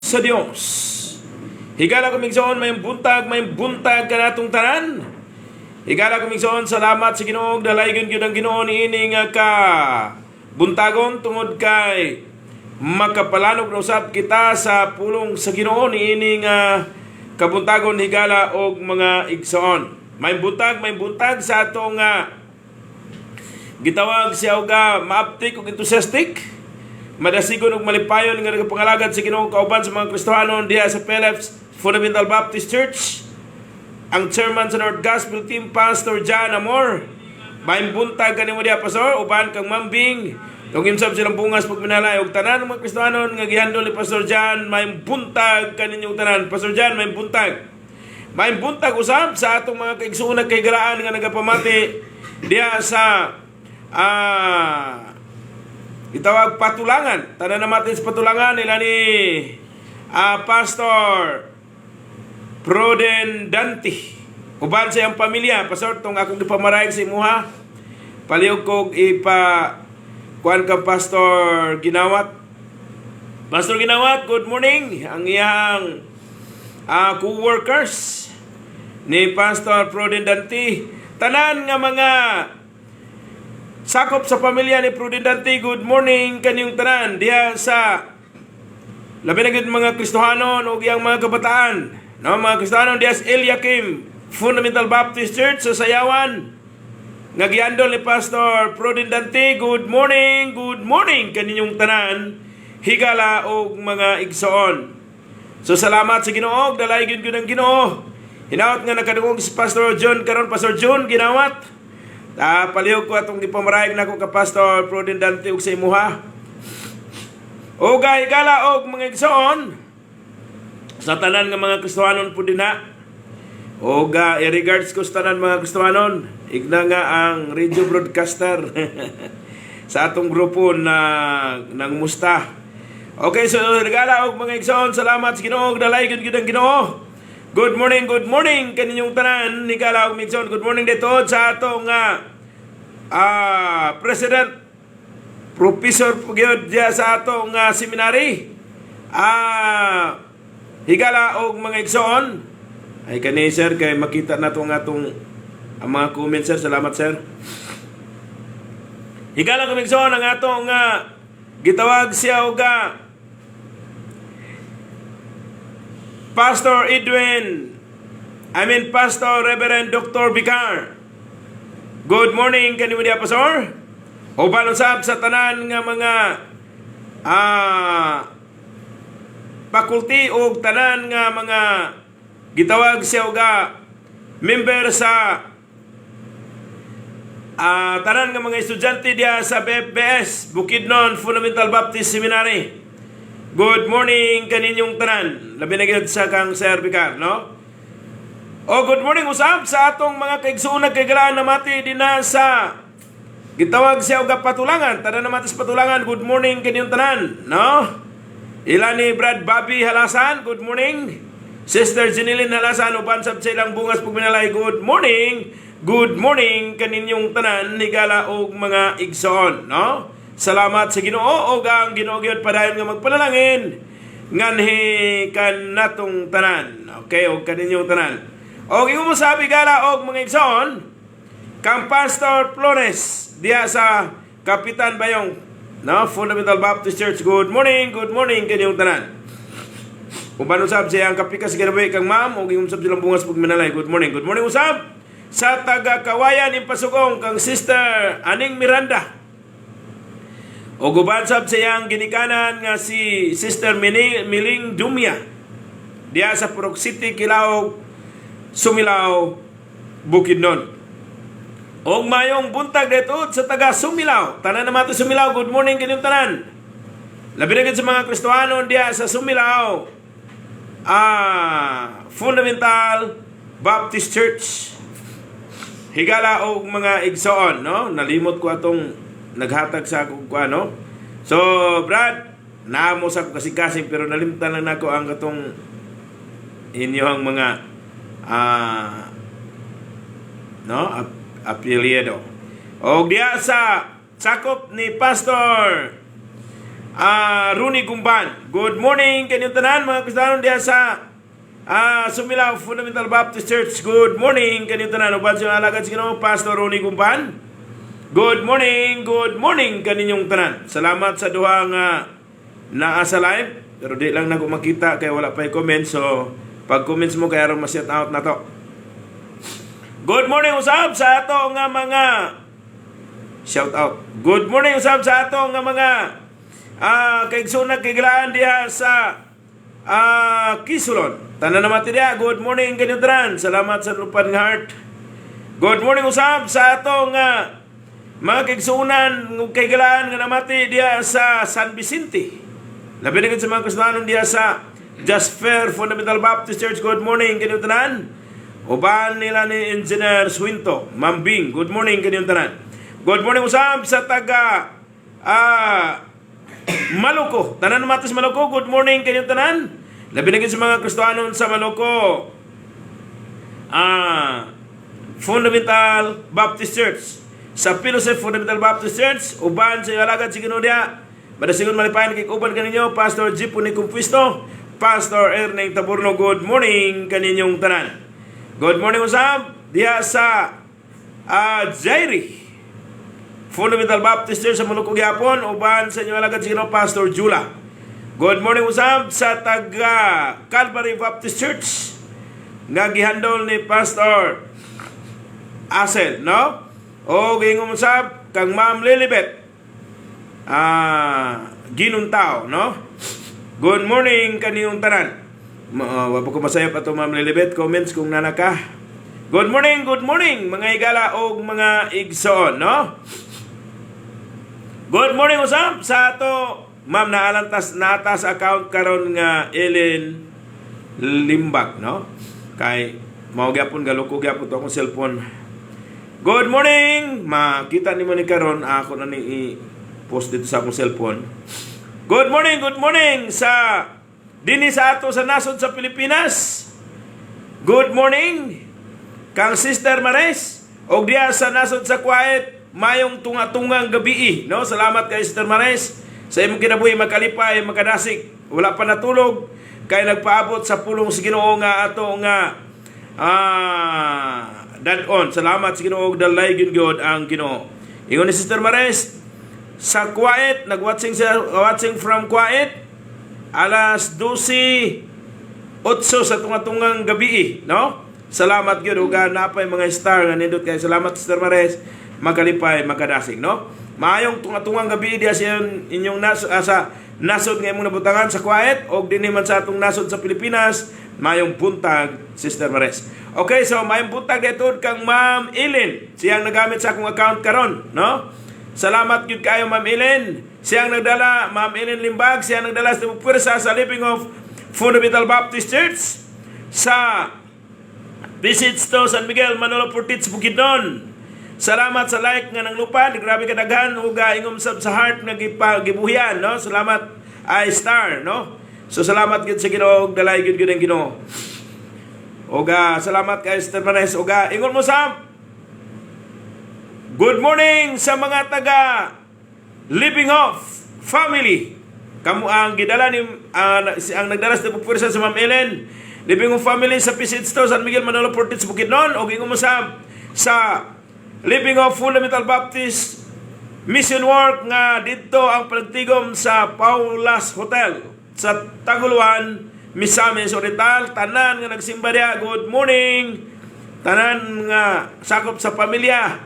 Sa Dios. Higala kong igsoon, maayong buntag kanatong tanan. Higala kong igsoon, salamat sa Ginoo, dalaygon gyud ang Ginoo niini nga ka buntagon tungod kay makapalanog na usab kita sa pulong sa Ginoo niini nga kabuntagon, higala og mga igsoon. Maayong buntag sa atong nga gitawag siya og maaptik ug enthusiastic, madasigon ug malipayon nga nagapangalagad sa Ginoo kauban sa mga Kristohanon diha sa PLF Fundamental Baptist Church. Ang chairman sa North Gospel Team, Pastor John Amor. Maayong buntag kanimo diha, Pastor, uban kang Mambing. Ug imsab silang bungas pagminalay og tanan ng mga Kristohanon nga gihandol ni Pastor John, maayong buntag kaninyong tanan. Pastor John, maayong buntag. Maayong buntag usab sa atong mga kaigsuonan kahigalaan nga nagapamati diha sa itawag Patulangan. Tanan na natin sa Patulangan nila ni Pastor Pruden Dante. Uban sa iyang pamilya, Pastor, tong akong ipamarayag sa imuha. Palihog kog ipa kuan ka Pastor Ginawat. Pastor Ginawat, good morning. Ang iyang co-workers ni Pastor Pruden Dante. Tanan nga mga sakop sa pamilya ni Pruden Dante, good morning kaninyong tanan diha sa labi na gyud mga Kristohanon ug iyang mga kabataan. No, mga Kristohanon diha sa Eliakim Fundamental Baptist Church sa Sayawan nga giandol ni Pastor Pruden Dante, good morning kaninyong tanan, higala og mga igsoon. So salamat sa Ginoo, dalaygon gyud ang Ginoo. Hinaot nga nakadungog si Pastor John karon, Pastor John Ginawat. Palihog ko atong gipamarayag nako ka Pastor Pruden Dante ug sa imuha. O higala og mga igsoon sa tanan nga mga Kristohanon po dinha. O i-regards ko sa tanan mga Kristohanon. Igna nga ang radio broadcaster sa atong grupo na nangumusta. Okay, so regala og mga igsoon, salamat sa Ginoo, dalaygon gyud ang Ginoo. Good morning kaninyong tanan, higala og mga igsoon. Good morning dito sa atong President Professor gyud diya sa atong seminary. Higala og mga igsoon. Ay kani, sir, kay makita nato ang atong ang mga comment, sir. Salamat, sir. Higala og mga igsoon, ang atong gitawag siya og Pastor Edwin, I mean, Pastor Reverend Dr. Bicar. Good morning kanimo diha, Pastor. Uban usab sa tanan nga mga faculty og tanan nga mga gitawag siya og member sa tanan nga mga estudyante diha sa BFBS, Bukidnon Fundamental Baptist Seminary. Good morning kaninyong tanan. Labi na gyud sa kang Sir Bicar, no? O good morning usab sa atong mga kaigsuonan kahigalaan namati dinha sa gitawag siya og Patulangan. Tanan namati sa Patulangan, good morning kaninyong tanan, no? Ila ni Brad Bobby Halasan, good morning. Sister Jeneline Halasan, uban sab sa ilang bungas pagminalay, good morning. Good morning kaninyong tanan, higala og mga igsoon, no? Salamat sa Ginoo og ang Ginoo gyud padayon nga magpanalangin nganhi kanatong tanan. Okay, og kaninyong tanan. Og ingon mo sabi, higala og mga igsoon, kang Pastor Flores diha sa Kapitan Bayong, no, Fundamental Baptist Church. Good morning kaninyong tanan. Uban usab siya ang kapikas kinabuhi kang ma'am ug ingon sab silang bungas pagminalay. Good morning usab sa taga Kawayan Impasugong kang Sister Aning Miranda. O uban sab sa iyang ginikanan nga si Sister Miling Dumia diha sa Purok City, Kilaog, Sumilao, Bukidnon. Og mayong buntag dito sa taga Sumilao. Tanan na to Sumilao, good morning kaninyong tanan. Labi na gid sa mga Kristohanon diha sa Sumilao Fundamental Baptist Church. Higala og mga igsoon, no? Nalimot ko atong naghatag sa akong kuan, no? So, Brad, naamo sa ako kasing-kasing pero nalimtan lang nako ang katong inyong mga no, apelyido. Og diha sa sakop ni Pastor Rooney Gumban. Good morning kaninyong tanan, mga Kristiyano diha sa Sumilao Fundamental Baptist Church. Good morning kaninyong tanan. Uban sa alagad sa Ginoo, Pastor Rooney Gumban. Good morning kaninyong tanan. Salamat sa duha nga naa sa live, pero di lang nako makita kay wala pa comment. So pag comments mo kay aron ma-shout out na to. Good morning usab sa ato nga mga shout out. Good morning usab sa ato nga mga kaigsuonan kahigalaan diha sa Kisulon. Tanan naman diha. Good morning kaninyong tanan. Salamat sa lupad nga heart. Good morning usab sa ato nga mga kaigsuonan ug kahigalaan nga namati diha sa San Vicente. Labi na gid sa mga Kristohanon diha sa Jasper Fundamental Baptist Church. Good morning kaninyong tanan. Uban nila ni Engineer Swinto, Mambing. Good morning kaninyong tanan. Good morning usab sa taga Maluko. Tanan namati sa Maluko. Good morning kaninyong tanan. Labi na gid sa mga Kristohanon sa Maluko Fundamental Baptist Church. Sa Fellowship Fundamental Baptist Church, uban sa alagad sa Ginoo diha. Madasigon malipayon kay uban kaninyo, Pastor Jipon Cumpisto, Pastor Erning Taburno. Good morning kaninyong tanan. Good morning usab diha sa Jairi Fundamental Baptist Church sa Maluko gyapon, uban sa inyong alagad sa Ginoo, Pastor Jula. Good morning usab sa taga Calvary Baptist Church nga gihandol ni Pastor Asel, no? O giingon usab kang Ma'am Lilibet Ginuntao, no? Good morning kaninyong tanan. Wa pa ko masayop ato, Ma'am Lilibet, comments kung nana ka. Good morning mga higala og mga igsoon, no? Good morning usab sa ato, Ma'am, naalantas nata sa account karon nga Ellen Limbag, no? Kay mao gyapon galuko gyapon to akong cellphone. Good morning! Makita nimo ni karon, ako na ni i-post dito sa akong cellphone. Good morning sa dinhi sa ato sa nasod sa Pilipinas. Good morning kang Sister Mares og diha sa nasod sa Kuwait, mayong tunga-tungang gabii, no? Salamat kay Sister Mares sa imong kinabuhi, makalipay, makadasig. Wala pa natulog kay nagpaabot sa pulong sa Ginoo nga ato nga dad-on. Salamat sa Ginoo, dalay gyud gyud ang Ginoo. Ingon ni Sister Mares sa Kuwait, nagwatching siya, watching from Kuwait, alas 12:08 sa tunga-tungang gabi, no? Salamat gyud ug napay mga star nga nindot kay. Salamat, Sister Mares, makalipay, makadasig, no? Maayong tunga-tungang gabi diha sa inyong sa nasod nga imong nabutangan sa Kuwait og dinhi man sa atong nasod sa Pilipinas, maayong buntag, Sister Mares. Okay, so maayong buntag dito kang Ma'am Ellen. Siyang nagamit sa akong account karon, no? Salamat gyud kayo, Ma'am Ellen. Siyang nagdala, Ma'am Ellen Limbag, siyang nagdala sa puwersa sa Living of Fundamental Baptist Church sa Visits to San Miguel, Manolo Fortich, Bukidnon. Salamat sa like nga nang lupad. Grabe kadaghan ug ingom sab sa heart nga gibuhian, no? Salamat ay star, no? So salamat gyud sa Ginoo ug dalay gyud gyud ang Ginoo. Ug salamat kay Sister Manes ug ingon mo sa good morning sa mga taga Living Hope Family. Kamo ang gidala ni ang nagdala sa pugpwersa sa Ma'am Ellen. Living Hope Family sa Pisits to San Miguel, Manolo Fortich, Bukidnon ug ingon mo sa Living Hope Fundamental Baptist Mission Work nga didto ang pagtigom sa Paulas Hotel sa Taguluan, Misamis Oriental. Tanan nga nagsimba diha, good morning. Tanan nga sakop sa pamilya,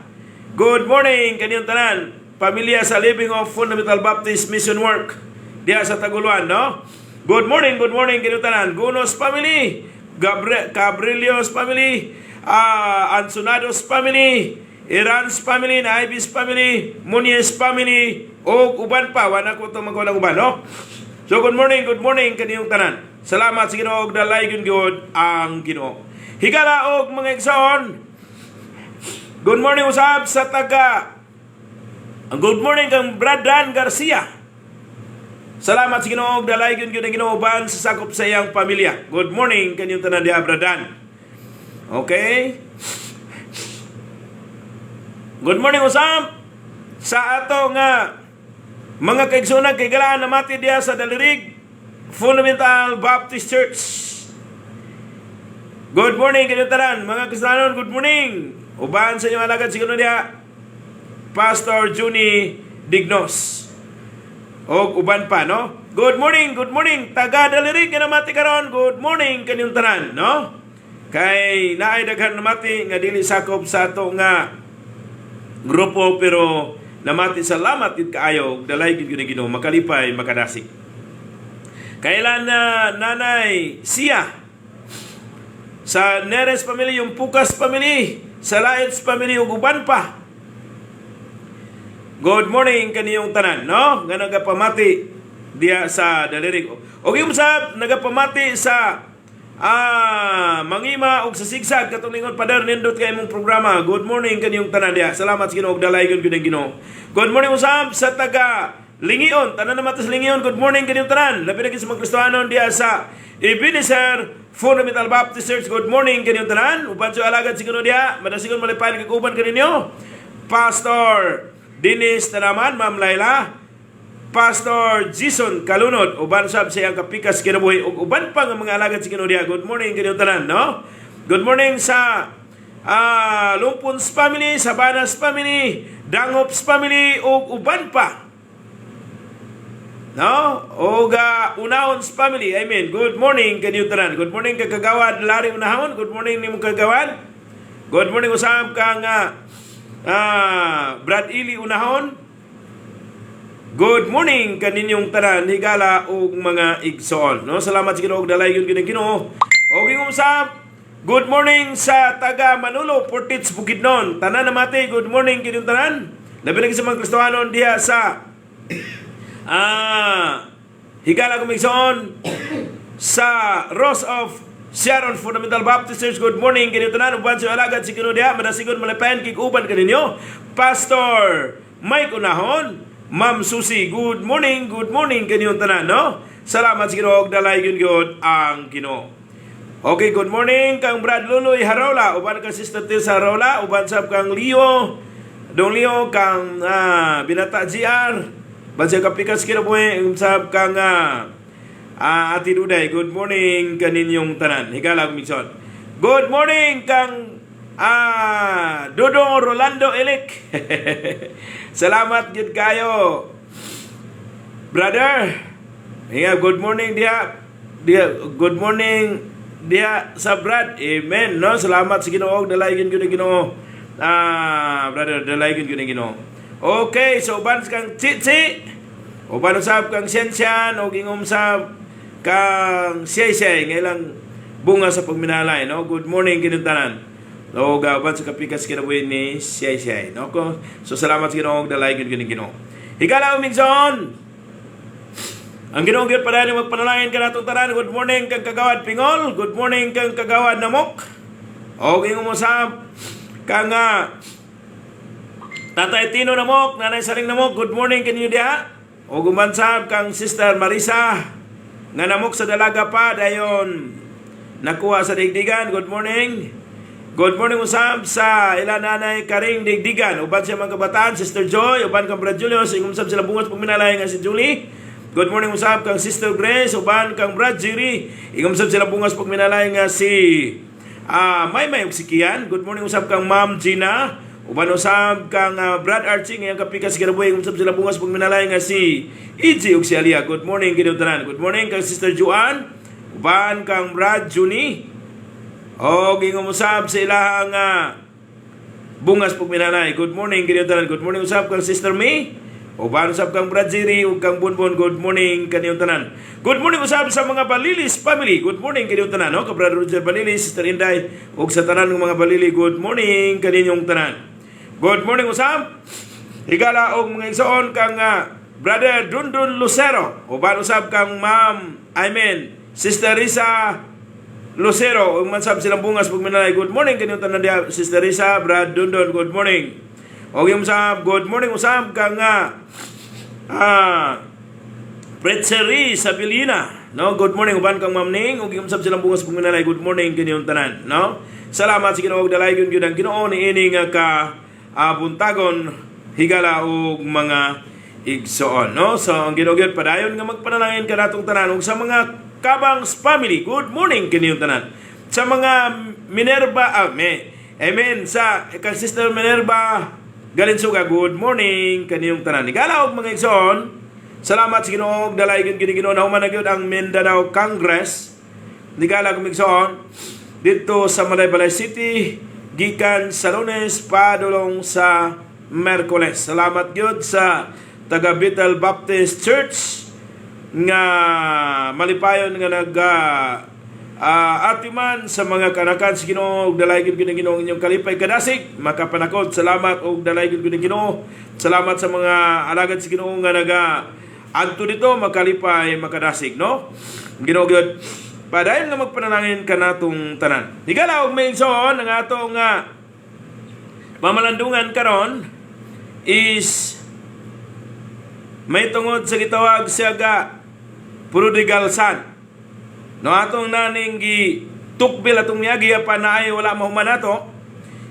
good morning kaniyong tanan. Pamilya sa Living Hope Fundamental Baptist Mission Work diha sa Taguluan, no? Good morning kaniyong tanan. Gunos family, Cabrillos family, Ansonados family, Iran's family, Naibis family, Muniz family, o uban pa, wala ko ito magawa ng uban, no? So good morning kaniyong tanan. Salamat sa Ginoo ug dalay gyud gyud ang Ginoo. Higala og mga igsoon. Good morning usab sa taga. Ang good morning kang Brad Dan Garcia. Salamat sa Ginoo ug dalay gyud gyud ang Ginoo uban sa sakop sa iyang pamilya. Good morning kaniyong tanan diha, Brad Dan. Okay? Good morning usab sa ato nga Mga kaigsuonan, kahigalaan namati diya sa Dalirig Fundamental Baptist Church. Good morning kanyong tanan, mga Kristiyanon, good morning. Uban sa inyong alagad siguro diya, Pastor Juni Dignos. O uban pa, no? Good morning, good morning. Taga Dalirig nga namati karon. Good morning kanyong tanan, no? Kay naay daghan namati nga dili sakop sa ato nga grupo, pero namati. Salamat gid kaayo, dalay gid gyud Ginoo, makalipay, makadasig. Kailan na nanay siya sa Neres family, yung Pukas family, sa Laets family ug uban pa. Good morning kaniyong tanan, no? Nga nagapamati diya sa Dalirig. O yung sa nagapamati sa Mangima og sa Sigsag katong lingon, "Pader, nindot kay imong programa." Good morning kaniyong tanan diya. Salamat sa Ginoo, dalay gyud gyud ang Ginoo. Good morning usab sa taga Lingion, tanan naman sa Lingion, good morning kaniyong tanan. Labi na sa mga Kristohanon diya sa Ebenezer Fundamental Baptist Church, good morning kaniyong tanan. Uban sa alagad si Ginoo diya, madasigon malipayon kag uban kaninyo. Pastor Dennis Tanaman, Ma'am Laila, Pastor Jason Kalunod, uban sab sa iyang kapikas kinabuhi ug uban pa nga mga alagad sa Ginoo diha. Good morning kaninyong tanan, no? Good morning sa Lumpons family, Sabanas family, Dangops family ug uban pa. No? Og Unahons family. I mean, good morning kaninyong tanan. Good morning kay Kagawad Larry Unahon. Good morning nimo, Kagawad. Good morning usab kang Brad Ili Unahon. Good morning kaninyong tanan, higala ug mga igsoon. No, salamat sa Ginoo ug dalay yun gyud Ginoo. Og ingong usab, good morning sa taga Manulo, Portits, Bukidnon. Tanan namati, good morning kaninyong tanan. Labi na sa mga Kristohanon diha sa higala kong igsoon sa Rose of Sharon Fundamental Baptist Church. Good morning kaninyong tanan. Uban sa alagad si Ginoo diha, madasigon malipayan kig uban kaninyo. Pastor Mike Unahon, Ma'am Susie, good morning kaninyong tanan, no? Salamat sa Ginoo, dalay yun gyud ang Ginoo. Okay, good morning kang Brad Luloy Harola, uban kang Sister Tilsa Harola, uban sab kang Leo, Dong Leo, kang Binata GR, Bansya Kapikas Kinabuhi, sab kang Ate Duday, good morning kaninyong tanan. Higala Mixon. Good morning kang Dodong Rolando Elik. Salamat gid kayo. Brother. Yeah, good morning diha. Diha, good morning diha sa Brad. Amen, no? Salamat sa Ginoo, dalaygon gyud ang Ginoo. Brother, dalaygon gyud ang Ginoo. Okay, so uban kang Chichi. Uban usab kang Siensian o gingom sab kang Siyay nga ilang bunga sa pagminalay, no? Good morning kining tanan. O uban sa kapikas kinabuhi ni Siyay, no? So salamat sa Ginoo, dalaygon gyud ang Ginoo. Higala, minson. Ang Ginoo gyud padayon magpanalangin kanatong tanan. Good morning kang Kagawad Pingol. Good morning kang Kagawad Namok. O ingon mo sa kang Tatay Tino Namok, Nanay Saling Namok, good morning kanyo diha. O gumansab kang Sister Marisa nga namok sa dalaga pa dayon nakuha sa Digdigan. Good morning. Good morning usab sa ila nanay Karing Digdigan. Uban siya mga kabataan, Sister Joy, uban kang Brad Julius, ingom sab sila bungas pagminalay nga si Julie. Good morning usab kang Sister Grace, uban kang Brad Jerry, ingom sab sila bungas pagminalay nga si Maymay ug si Kian. Good morning usab kang Ma'am Gina. Uban usab kang Brad Archie ngayang kapikas kinabuhi, usab sila bungas pagminalay nga si EJ ug si Alia. Good morning kininyong tanan. Good morning kang Sister Joanne. Uban kang Brad Juni. O gingom usab sa ilahang bungas pagminalay. Good morning kaninyong tanan. Good morning usab kang Sister May. Uban usab kang Brad Ziri ug kang Bonbon. Good morning kaninyong tanan. Good morning usab sa mga Balilis family. Good morning kaninyong tanan, no? Ka Brad Roger Balilis, Sister Inday ug sa tanan ng mga Balili. Good morning kaninyong tanan. Good morning usab. Higala og mga igsoon kang Brother Dundun Lucero. Uban usab kang Ma'am, I mean, Sister Risa Lucero, ug mansab silang bungas pagminalay. Good morning kaninyong tanan diha, Sister Risa, Brad Dundon, good morning. Og yung usab, good morning usab kang Pretzeri Sabilina, no? Good morning uban kang Ma'am Ning ug yung usab silang bungas pagminalay. Good morning kaninyong tanan, no? Salamat sa Ginoo, dalaygon gyud ang Ginoo niini nga ka buntagon, higala og mga igsoon, no? So ang Ginoo gyud padayon nga magpanalangin kanatong tanan ug sa mga Kabangs family, good morning kiniyong tanan. Sa mga Minerva, me, amen, sa kang Sister Minerva Galinsuga, good morning kaniyong tanan. Higala og mga igsoon, salamat sa Ginoo, dalay gyud kini Ginoo, nahuman na gyud ang Mindanao Congress. Higala og igsoon dito sa Malaybalay City gikan sa Lunes padulong sa Merkoles. Salamat gyud sa taga Bethel Baptist Church nga malipayon nga nag atiman sa mga kanakan sa Ginoo ug dalay gyud kini Ginoo ang inyong kalipay, kadasig, makapanakod. Salamat og dalay gyud kini Ginoo. Salamat sa mga alagad sa Ginoo nga naga adto dito makalipay, makadasig, no? Ginoo gyud padayon nga magpanalangin kanatong tanan. Higala og mga igsoon, ang ato nga pamalandungan karon is may tungod sa gitawag siya ga prodigal son. No, atong naning gi tukbil atong miagi pa na ay wala mahuman nato.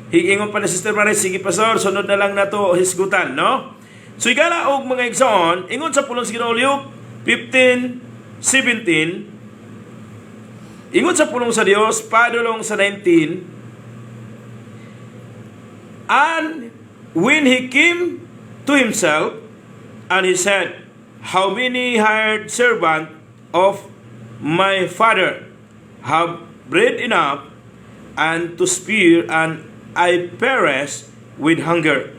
Higingon pa ni Sister Maris, "Sige, Pastor, sunod na lang nato hisgutan," no? So higala og mga igsoon, ingon sa pulong sa Ginoo, Luke 15:17, ingon sa pulong sa Dios padulong sa 19, "And when he came to himself, and he said, 'How many hired servant of my father have bread enough and to spare, and I perish with hunger?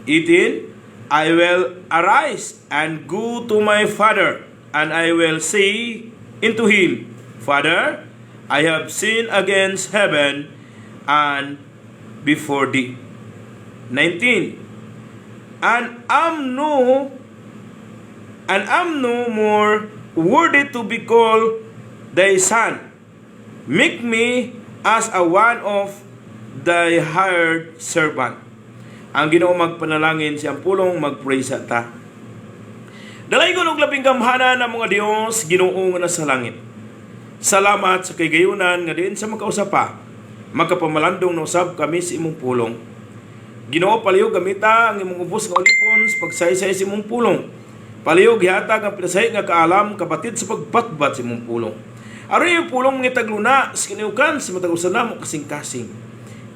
18. I will arise and go to my father, and I will say unto him, Father, I have sinned against heaven and before thee. 19. And am no more worthy to be called thy son. Make me as a one of thy hired servant.'" Ang Ginoo magpanalangin siyang pulong, mag-pray sa ta. Dalaygon og labing gamhanan ng mga Dios, Ginoo nga nasa langit. Salamat sa kagayunan nga diin sa makausa pa makapamalandong na usab kami sa imong pulong. Ginoo, palihog gamita ang imong ubos nga ulipon sa pagsaysay sa imong pulong. Palihog gihatag ang pinasahi nga kaalam kabatid sa pagbatbat sa imong pulong. Aron imong pulong mangitagluna sa kaniukan sa matag usa namo kasing-kasing.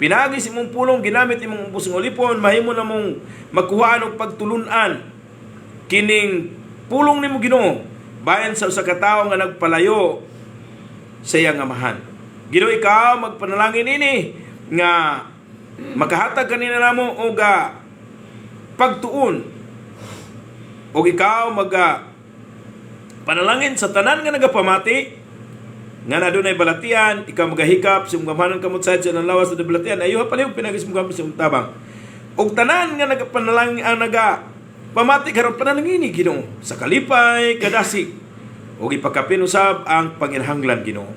Pinaagi sa imong pulong, ginamit imong ubos nga ulipon, mahimo namong makuhaan og pagtulunan kining pulong nimo, Ginoo, bahin sa usa ka tawo nga nagpalayo sa iyang amahan. Ginoo, ikaw magpanalangin ini nga makahatag kanina namo og pagtuon og ikaw maga panalangin sa tanan nga nagapamati nga nadunay balatian. Ikaw magahikap sa imong gamhanan kamot sa ng lawas sa balatian, ayuha palihog pinaagi sa imong gamhanan sa imong tabang. Og tanan nga nagapanalangin, ang naga pamati karon, panalangini, Ginoo, sa kalipay, kadasig ug ipakapin usab ang panginahanglan, Ginoo.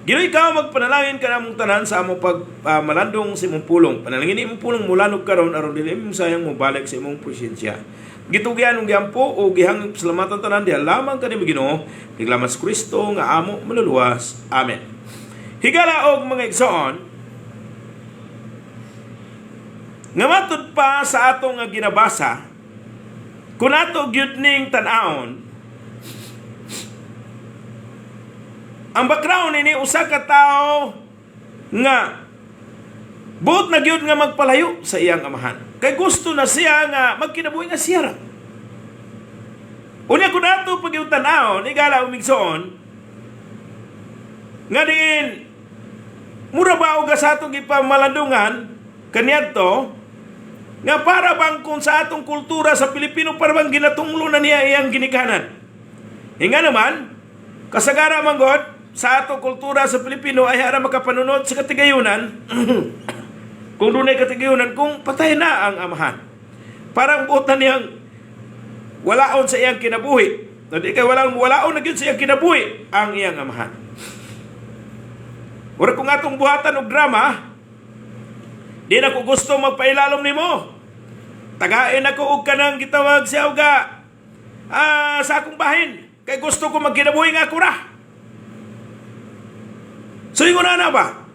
Ginoo, ikaw magpanalangin kanamong tanan sa among pag malandong sa imong pulong. Panalangin imong pulong mulanog karon aron dili imong sayang mobalik sa imong presensya. Gitugyan ug giampo o gihangyo pasalamatan tanan diha lamang kanimo, Ginoo, naglamas Kristo nga amo maluluwas. Amen. Higala og mga igsoon, nga matud pa sa atong nga ginabasa, kung ato gyud ning tan-awon, ang background ini usa ka tawo nga buot na gyud nga magpalayo sa iyang amahan. Kay gusto na siya nga magkinabuhi nga siya ra. Unya kung ato pag yung tan-awon, higala og igsoon, nga diin mura ba og sa atong gipamalandungan kaniadto nga para bang kung sa atong kultura sa Pilipino, para bang ginatunglo na niya iyang ginikanan. Hinga naman, kasagara man god sa atong kultura sa Pilipino ay ara makapanunod sa katigayunan kung dunay katigayunan kung patay na ang amahan. Parang buot na niyang walaon sa iyang kinabuhi. No, di kay walang walaon na gyud sa iyang kinabuhi ang iyang amahan. Ura kung atong buhatan og drama, di na ko gusto magpailalom nimo. Tagain ako og kanang gitawag siya uga sa akong bahin. Kay gusto ko magkinabuhi nga ako ra. So ingon na ba?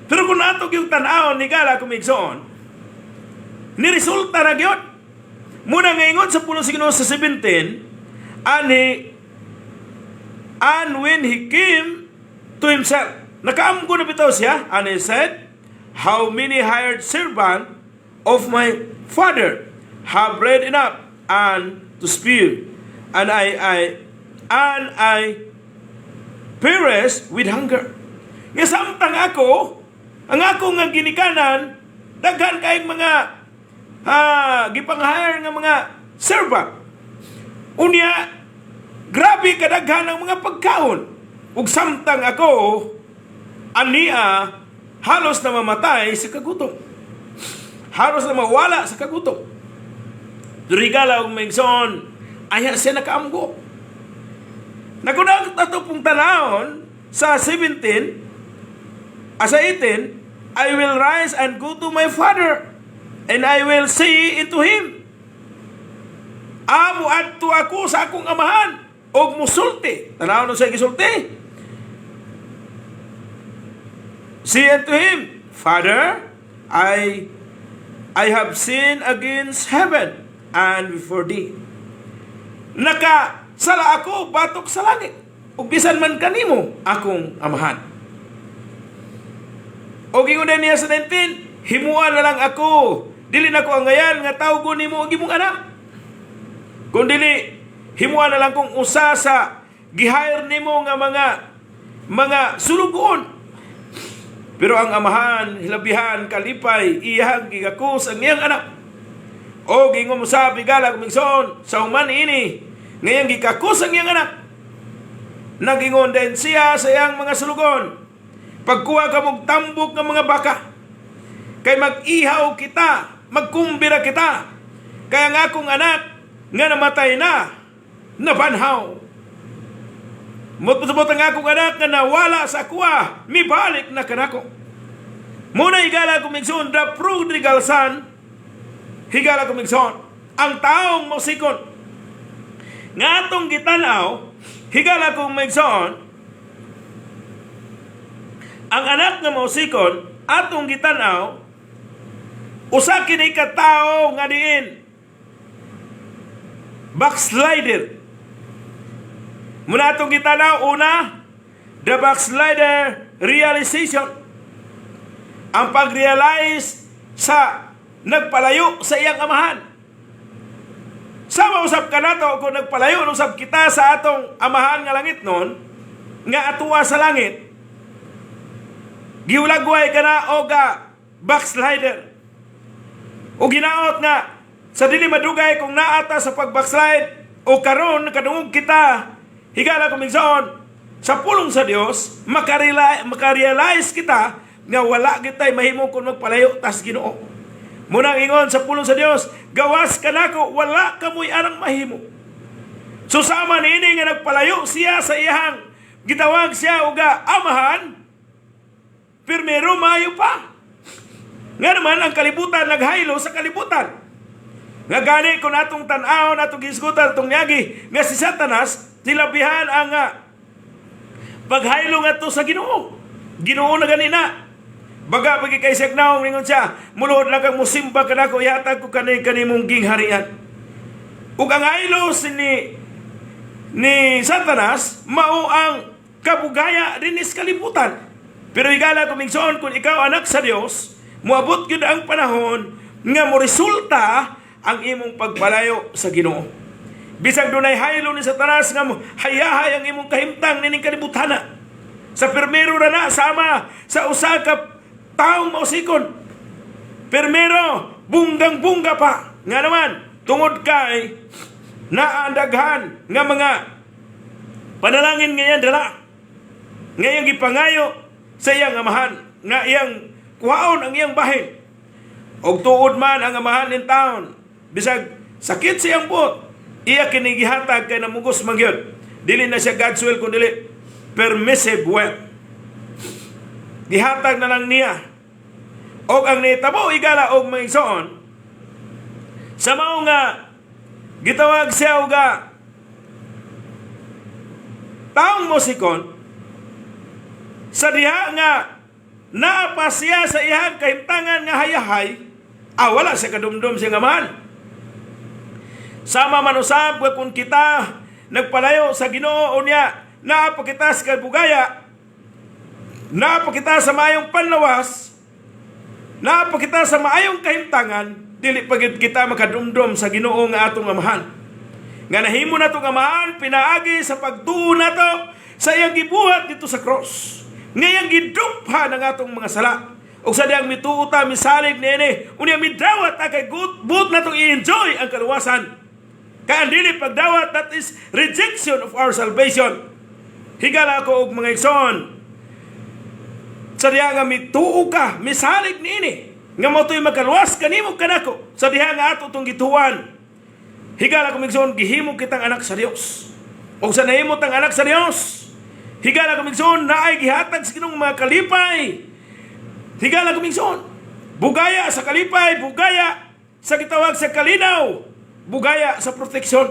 Pero kung nato yung tan-awon, higala kong igsoon, ni resulta na gyud. Muna nga ingon sa pulong sa Ginoo sa 17, and when he came to himself, nakaamgo na bitaw siya, and he said, "How many hired servant of my father have bread enough and to spare, and I perish with hunger?" Nga samtang ako, ang ako nga ginikanan, daghan kayong mga gipang-hire nga mga servant. Unya, grabe kadaghan ang mga pagkaon. Ug samtang ako, ania, halos na mamatay sa kagutom. Halos na mawala sa kagutom. Pero higala og mga igsoon, ayha siya nakaamgo. Nagunang ato pong tanawon sa 17, sa 18, "I will rise and go to my father, and I will say unto him." Amo adto ako sa akong amahan, og musulti. Tanaw no sa gisulti. Say unto him, "Father, I have sinned against heaven and before thee." Naka sala ako batok sa langit. Ug bisan man kanimo akong amahan. O ingon niya sa 19, "Himuan na lang ako. Dili na ko angayan nga tawgon nimo og imong anak. Kung dili, himuan na lang kong usa sa gihire nimo nga mga sulugoon." Pero ang amahan, hilabihan, kalipay, iyang gigakos ang iyang anak. O gingon mo sa higala mga igsoon, sa human ini, ngayang gikakos ang iyang anak. Nagingon din siya sa iyang mga sulugon, "Pagkuha ka mong tambok ng mga baka, kay mag-ihaw kita, magkumbira kita. Kay ang akong anak, nga namatay na, nabanhaw. Mutbot ang akong anak nga nawala sa kuha, mibalik na kanako." Muna higala ko migsoon, the prodigal son, higala ko migsoon, ang taong mosikon. Nga atong gitanaw, higala kong migsoon, ang anak nga mausikon, atong gitanaw, usa kini ka tawo nga diin backslider. Muna atong gitanaw, una, the backslider realization. Ang pag-realize sa nagpalayo sa iyang amahan. Sama usab kanato kung nagpalayo usab kita sa atong amahan nga langit nun, nga atuwa sa langit, giulagway ka na o ga backslider. O ginaot nga sa dili madugay kung naata sa pag-backslide o karon kadungog kita, higala ko migsoon, sa pulong sa Dios, makarealize kita nga wala kitay mahimo kung magpalayo tas Ginoo. Munang ingon sa pulong sa Dios, "Gawas kanako, wala kamoy arang mahimo." So sama niini nga nagpalayo siya sa iyang gitawag siya uga amahan, pirmero mayo pa. Nga naman ang kalibutan naghaylo sa kalibutan. Nga gani kung atong tan-aw, atong gisgutan, atong yagi, nga si Satanas, tilabihan ang paghaylo ngadto sa Ginoo. Ginoo na ganina. Baga pagi kay siya naong ningon siya, "Muluhod lang kang musimba kanako, ihatag ko kani kanimong gingharian." Ug ang haylo ni Satanas mao ang kabugaya dinis kalibutan. Pero higala ko migsoon, kung ikaw anak sa Dios, moabot gyud ang panahon nga mo resulta ang imong pagpalayo sa Ginoo. Bisag dunay haylo ni Satanas nga mo hayahay ang imong kahimtang nining kalibutana. Sa pirmero na na sama sa usa ka taong mausikon. Pirmero, bunggang-bungga pa. Nga naman, tungod kay naandaghan nga mga panalangin ngayon dala. Ngayong gipangayo sa iyang amahan, nga iyang kuhaon ang iyang bahin. Og tuod man ang amahan in town, bisag sakit sa iyang buot, iya kini gihatag kay namugos man gyud. Dili na siya God's will kun dili permissive will. Gihatag na lang niya. Og ang nitabo, higala og mga igsoon, sa mao nga gitawag siya og taong mosikon, sa diha nga naa pa siya sa iyang kahimtangan nga hayahay, wala siya kadumdum siya nga man. Sama man usab nga kung kita nagpalayo sa Ginoo, unya naa pa kita sa kabugaya, naa pa kita sa maayong panlawas, naa pa kita sa maayong kahimtangan, dili pa gyud kita makadumdum sa Ginoo nga atong Amahan. Nga nahimo natong Amahan pinaagi sa pagtuo nato sa iyang gibuhat dito sa cross. Nga iyang gidupha ng atong mga sala. Ug sa dihang mituo ta, misalig niini, unya midawat ta kay buot natong i-enjoy ang kaluwasan. Kay ang dili pagdawat, that is rejection of our salvation. Higala ko og mga igsoon, sa diha nga mituo ka, misalig niini, nga mao to'y makaluwas kanimo kanako, sa diha nga ato tong gituan. Higala ko igsoon, gihimo kitang anak sa Dios. Og sa nahimo tang anak sa Dios, higala ko igsoon, naay gihatag sa Ginoong mga kalipay. Higala ko igsoon, bugaya sa kalipay, bugaya sa gitawag sa kalinaw, bugaya sa proteksyon.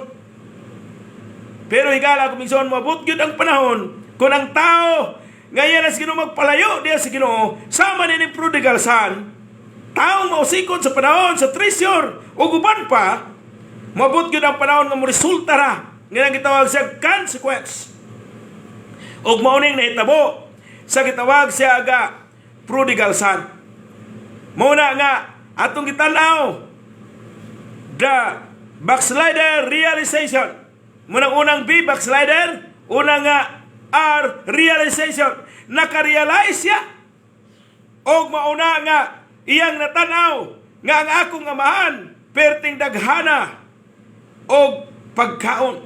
Pero higala ko igsoon, moabot gyud ang panahon kung ang tao ngayon sa Ginoo magpalayo diya sa Ginoo, sama ni prodigal son, taong mausikon sa panahon sa treasure ug uban pa, moabot gyud ang panahon nga moresulta ra nga ang gitawag sa consequence. Ug mao ning nahitabo sa gitawag siya ga prodigal son. Mao na nga atong gitan-aw the backslider realization. Munang unang B, backslider, unang nga R, realization. Nakarealize siya. Og mauna nga iyang natanaw nga ang akong amahan perting daghana og pagkaon.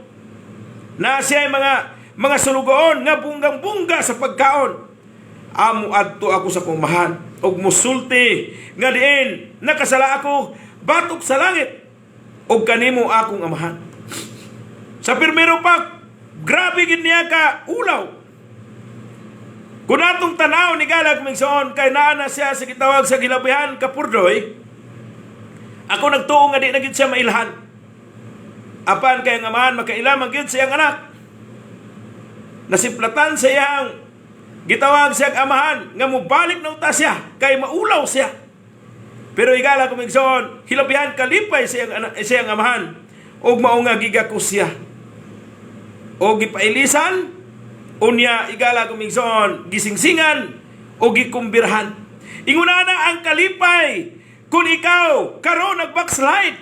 Na siya mga sulugoon nga bunggang-bungga sa pagkaon. Amo adto ako sa akong amahan og musulti nga diin nakasala ako batok sa langit og kanimo akong amahan. Sa primero pa, grabe gid niya ka ulaw. Kung atong tanaw ni Galag Mingson, kay naa na siya sa gitawag sa gilabihan kapurdoy, ako nagtuo nga di na gid siya mailhan. Apan kay ang amahan makaila man gyud sa iyang anak. Nasiplatan sa iyang gitawag siyang amahan nga mobalik na uta siya kay maulaw siya. Pero higala ko migsoon, hilabihan kalipay sa iyang, anak, sa iyang amahan ug mao nga gigakos siya. O gipailisan, unya igala ko migsoon, gisingsingan o gikumbirhan. Inguna na ang kalipay kung ikaw karon nag-backslide.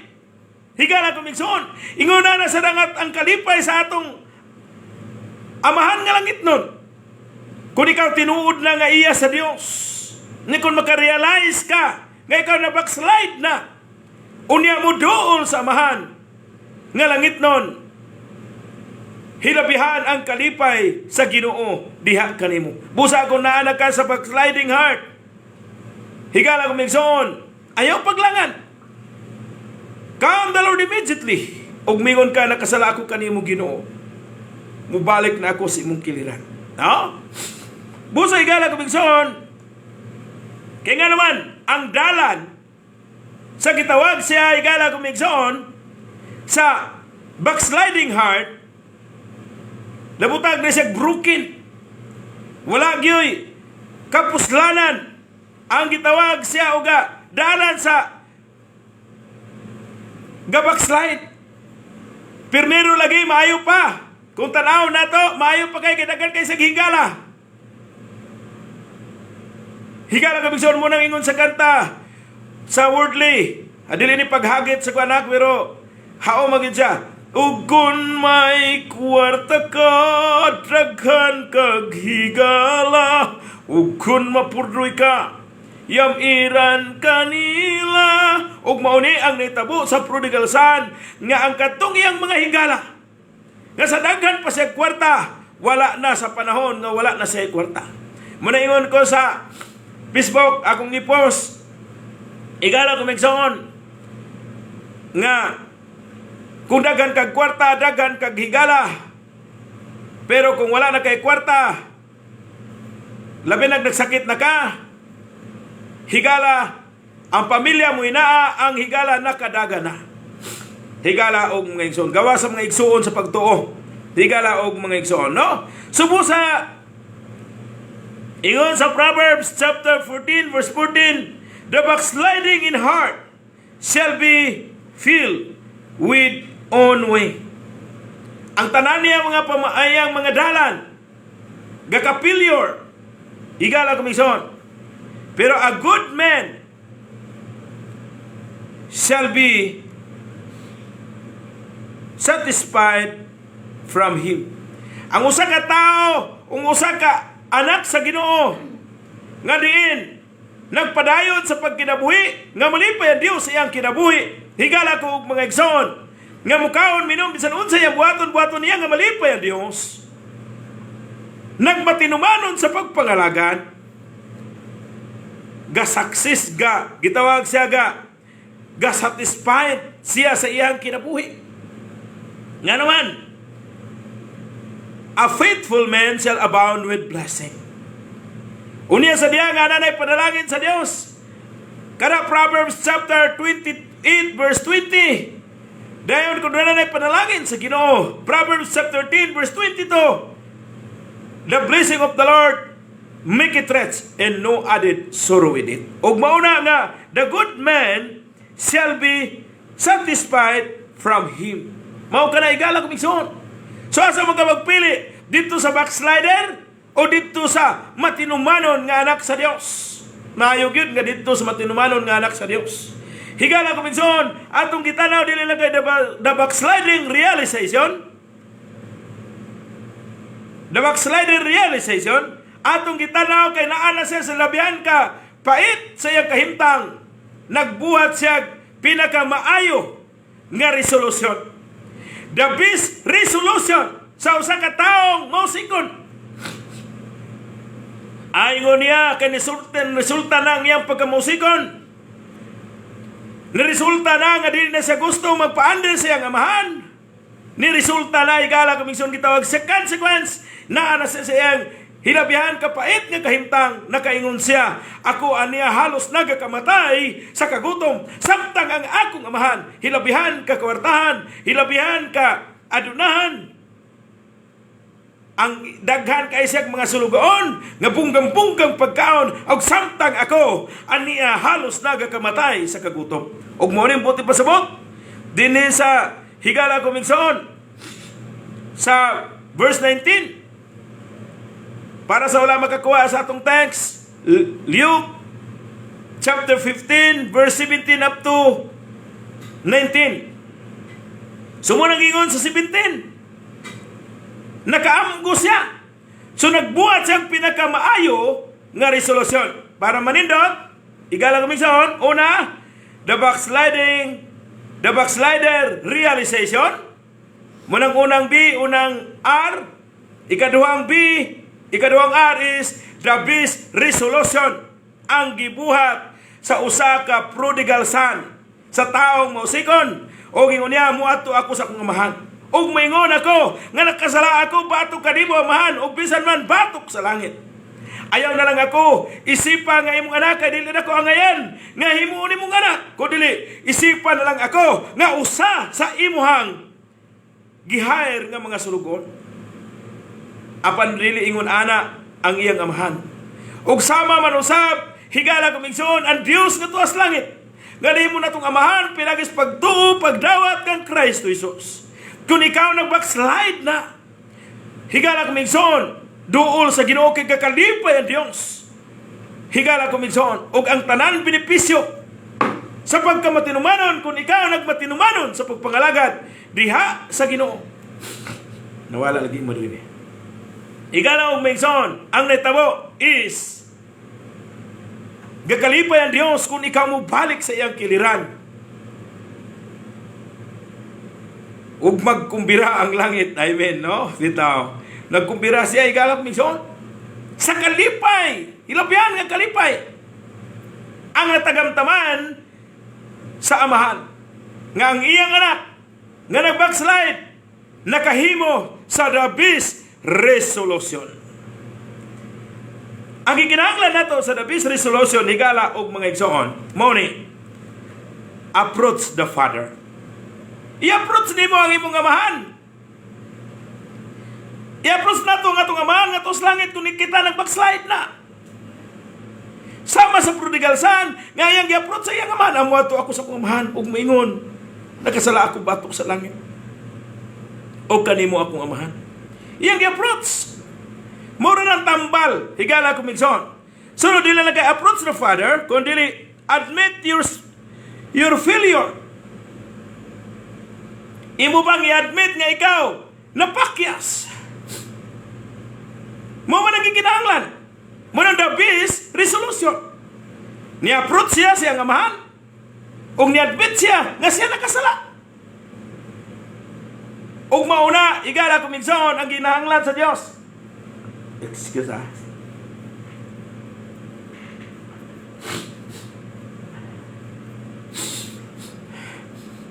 Higala ko migsoon, inguna na sa dangat ang kalipay sa atong amahan nga langit nun. Kung ikaw tinuod na nga iya sa Dios, ni kung makarealize ka nga ikaw na backslide na, unya mo doon sa amahan nga langit nun, hilabihan ang kalipay sa Ginoo diha kanimo. Busa kung naa na ka sa backsliding heart, higala ko migsoon, ayaw paglangan. Come the Lord immediately. Ug mingon ka, "Nakasala ako kanimo, Ginoo. Mubalik na ako sa imong kiliran." No? Busa higala ko migsoon, kaya nga naman, ang dalan sa gitawag siya higala ko migsoon, sa backsliding heart, nabutag na siya broken. Wala gyoy kapuslanan ang gitawag siya uga dalan sa ga-backslide. Primero lagi maayo pa. Kung tanaw nato, maayo pa kay daghan kay sa higala. Higala kabigson mo nang ingon sa kanta sa worldly. Adili ni paghagit sa anak pero hao magid siya. Ug kung may kwarta ka, daghan kag higala. Ug kung mapurdoy ka, yamiran kanila. Ug mao ni ang nitabo sa prodigal son nga ang katong iyang mga higala. Nga sa daghan pa siya kwarta, wala na sa panahon nga wala na siya kwarta. Muna ingon ko sa Facebook, akong i-post, igala ko migsoon, nga kung daghan kag kwarta, daghan kag higala. Pero kung wala na kay kwarta, labi nag nagsakit na ka, higala, ang pamilya mo inaa, ang higala nakadaga na. Higala og mga igsoon. Gawa sa mga igsoon sa pagtuo. Higala og mga igsoon, no? Subo sa ingon sa Proverbs chapter 14 verse 14, "The backsliding in heart shall be filled with own way. Ang tanan niya mga pamaayang mga dalan gaka-failure. Higala, komisyon. Pero a good man shall be satisfied from him. Ang usa ka tao, ang usa ka anak sa Ginoo nga diin nagpadayon sa pagkinabuhi nga malipay ang Dios sa iyang kinabuhi. Higala ko og mga igsoon nga mukaon, minom, bisan unsa iyang buhaton, buhaton niya nga malipay ang Dios. Nagmatinumanon sa pagpangalagan, ga success, ga gitawag siya ga ga satisfied siya sa iyang kinabuhi. Nga naman, a faithful man shall abound with blessing. Unya sa diya nga nanay panalangin sa Dios. Kada Proverbs chapter 28 verse 20. Dayon kung nanay panalangin sa Ginoo. Proverbs chapter 13 verse 22. The blessing of the Lord make it rich and no added sorrow with it. Ug mauna nga the good man shall be satisfied from him. Mao kana, higala ko igsoon. So asa mo ka magpili? Dito sa backslider o dito sa matinumanon nga anak sa Dios? Maayo gyud nga dito sa matinumanon nga anak sa Dios. Higala ko igsoon, atong gitanaw dili lang kay the backsliding realization. The backsliding realization, atong gitanaw kay naa na siya sa labihan ka pait sa iyang kahimtang. Nagbuhat siya pinakamaayo nga resolusyon. The best resolution sa usa ka taong mausikon. Ingon niya kay resulta, resulta na ang iyang pagkamausikon. Niresulta na nga dili na siya gusto magpaandil sa iyang amahan. Niresulta na, higala komisyon, gitawag sa consequence na siya sa iyang hilabihan kapait nga kahimtang. Nakaingon siya, "Ako aniya halos nagakamatay sa kagutom samtang ang akong amahan hilabihan ka kwartahan, hilabihan ka adunahan, ang daghan kay siyang mga sulugoon nga punggang-punggang pagkaon, og samtang ako aniya halos nagakamatay sa kagutom." Ug mao ning buot ipasabot dinhi sa, higala ko igsoon, sa verse 19. Para sa wala makakuha sa atong text, Luke chapter 15 verse 17 up to 19. So mo nang ingon sa 17, nakaamgo siya. So nagbuhat siyang pinakamaayo nga resolusyon. Para manindot, higala ko igsoon, una, the backslider realization. Munang unang B, unang R, ikaduhang B, ikaduhang R is the best resolution ang gibuhat sa usa ka prodigal son, sa taong mausikon. O gingon niya, "Muadto ako sa akong amahan. Ug maingon ako nga nakasala ako batok kanimo, amahan, ug bisan man batok sa langit. Ayaw na lang ako isipa nga imong anak kay dili na ko angayan nga himuon imong anak. Kun dili, isipa na lang ako nga usa sa imuhang gihire nga mga sulugoon." Apan dili ingon ana ang iyang amahan. Ug sama man usab, higala ko igsoon, ang Dios nga tuas langit nga nahimo natong amahan pinagis pagtuo, pagdawat kang Kristo Jesus. Kung ikaw nag-backslide na, higala ko igsoon, duol sa Ginoo kay kakalipay ang Dios. Higala ko igsoon, ug ang tanan benepisyo sa pagkamatinumanon kung ikaw nagmatinumanon sa pagpangalagad diha sa Ginoo. Nawala lagi mo diri. Higala og igsoon, ang nahitabo is gakalipay ang Dios kung ikaw mo balik sa iyang kiliran. Ug magkumbira ang langit. Amen, no? Bitaw. Nagkumbira siya, higala igsoon. Sa kalipay. Hilabihan nga kalipay. Ang natagamtaman sa amahan nga ang iyang anak nga nag-backslide nakahimo sa the best resolution. Ang gikinahanglan nato sa the best resolution, higala og mga igsoon, mao ni approach the Father. I-approach nimo ang imong amahan. I-approach nato ang atong amahan nga sa langit kung kita nag-backslide na. Sama sa prodigal son nga iyang gi-approach sa iyang amahan, "Amo, ato ako sa akong amahan ug moingon, nakasala ako batok sa langit." O kanimo akong amahan. Iyang gi-approach. Mura ng tambal, higala kong igsoon. Sunod, dili lang kay approach the Father, kung dili admit your failure. Imo bang i-admit nga ikaw napakyas? Mao man ang gikinahanglan. Mao nang the best resolution. Ni-approach siya sa iyang amahan. Ug ni-admit siya nga siya nakasala. Ug mauna, higala kong igsoon, ang ginahanglan sa Dios. Excuse ah.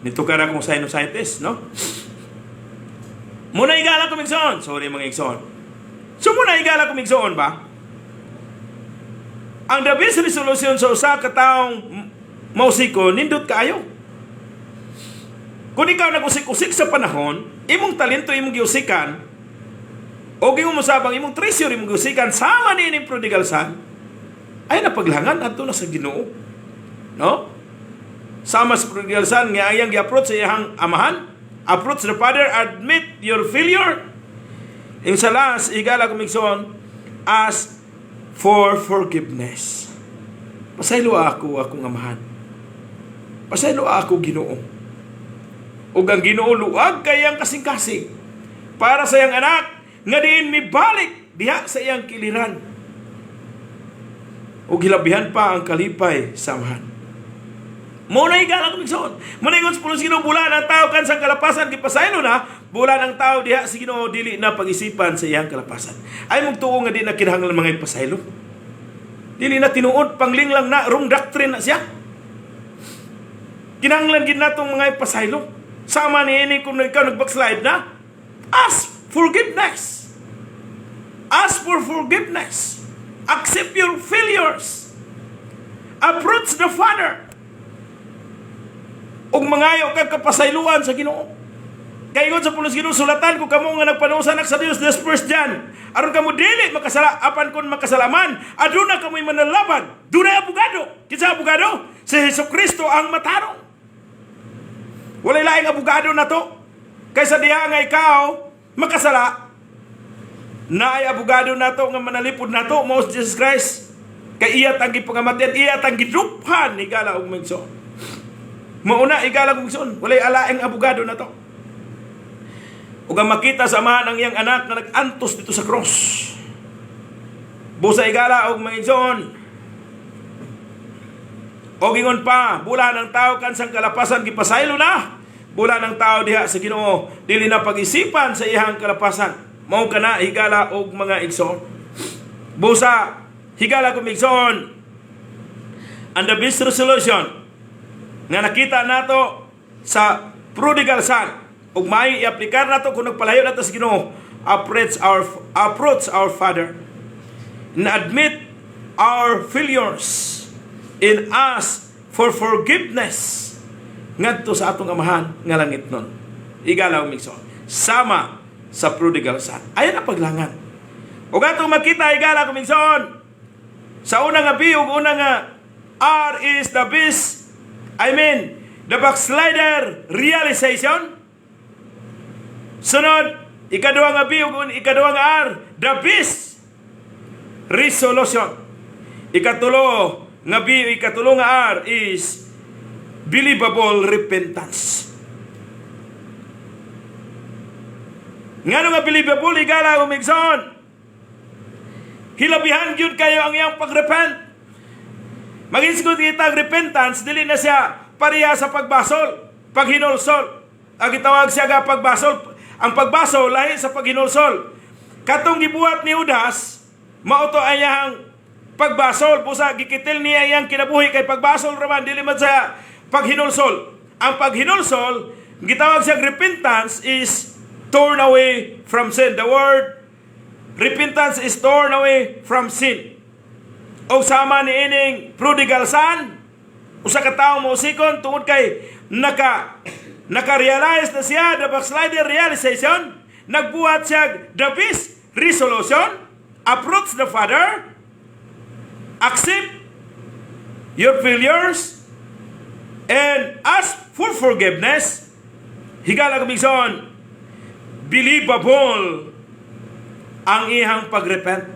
Nitukar akong sinusitis, no? Muna, higala kong igsoon. Sorry, mga igsoon. So muna, higala kong igsoon ba? Ang the best resolution sa usa ka taong mausiko, nindot kaayo. Kung ikaw nag-usik-usik sa panahon, imong talento imong giusikan, o gingon mo sabang imong treasure imong giusikan, sama ni ining prodigal son, ay napaglangan adto na sa Ginoo. No? Sama sa prodigal son nga ayang gi-approach sa iyang amahan, approach the Father, admit your failure. In sa last, higala kong igsoon, ask for forgiveness. Pasaylo ako akong amahan. Pasaylo ako, Ginoo. Ug ang Ginoo luag kayang kasing-kasing para sa iyang anak nga diin mibalik diha sa iyang kiliran. Ug hilabihan pa ang kalipay sa amahan. Mao na, higala kong igsoon. Mao na ingon sa pulong sa Ginoo, bulan ang tao kan sa kalapasan gipasaylo na, bulan ang tao diha sa Ginoo, dili na pag-isipan sa iyang kalapasan. Ay mong tuo nga di na kinahanglan mga ipasaylo. Dili na tinuod, pangling lang na, wrong doctrine na siya. Kinahanglan gid natong mga ipasaylo. Sama ni ini kung ikaw nag-backslide na, ask forgiveness. Ask for forgiveness. Accept your failures. Approach the Father. Ug mangayo kag kapasayloan sa Ginoo. Kay ingon sa pulong sa Ginoo, sulatan ko kamo nga nagpanuos anak sa Dios, this First John. Aron kamo dili makasala, apan kon makasalaman, aduna kamoy manalaban. Dunay abogado. Kinsa abogado? Si Hesus Kristo ang matarong. Walay laing abogado na to. Kaysa diha nga ikaw makasala, naay abogado nato nga manalipod nato, mao si Jesus Christ. Kay iya tang gipangamatian, iya tang giduphan, higala og igsoon. Mauna, higala og igsoon, walay alaing abogado na to. Ug ang makita sa amahan ang iyang anak nga nag-antos dito sa cross. Busa, higala og mga igsoon. O gingon pa, bula ng tao kan sang kalapasan gipasaylo na. Bula ng tao diha sa Ginoo, dili na pag-isipan sa iyang kalapasan. Mao kana, higala og mga igsoon. Busa, higala kong igsoon. And the best resolution nga nakita nato sa prodigal son ug may i-aplikar nato kung nagpalayo nato sa Ginoo, approach our Father and admit our failures and ask for forgiveness ngadto sa atong Amahan nga langit nun. Higala og igsoon. Sama sa prodigal son. Ayan ang paglangan. Ug atong makita, higala kong igsoon, sa una nga B ug una nga R is the best, I mean, the backslider realization. Sunod, ikaduha nga B ug ikaduha nga R, the best resolution. Ikatulo nga B, ikatulo nga R is believable repentance. Ngano nga believable, higala kong igsoon? Hilabihan gyud kayo ang iyang pagrepent. Magisgot kita ang repentance, dili na siya pareha sa pagbasol, paghinulsol. Ang gitawag siya nga pagbasol. Ang pagbasol lahi sa paghinulsol. Katong gibuhat ni Judas, mao to ay iyang pagbasol. Busa gikitil niya iyang kinabuhi kay pagbasol raman, dili man sa paghinulsol. Ang paghinulsol, gitawag siya repentance is torn away from sin. The word repentance is torn away from sin. O sama ni ining prodigal son, usa ka tawo mausikon tungod kay naka-realize na siya, the backslider realization, nagbuhat siya the best resolution, approach the Father, accept your failures, and ask for forgiveness. Higala kong igsoon, Believable ang iyang pagrepent.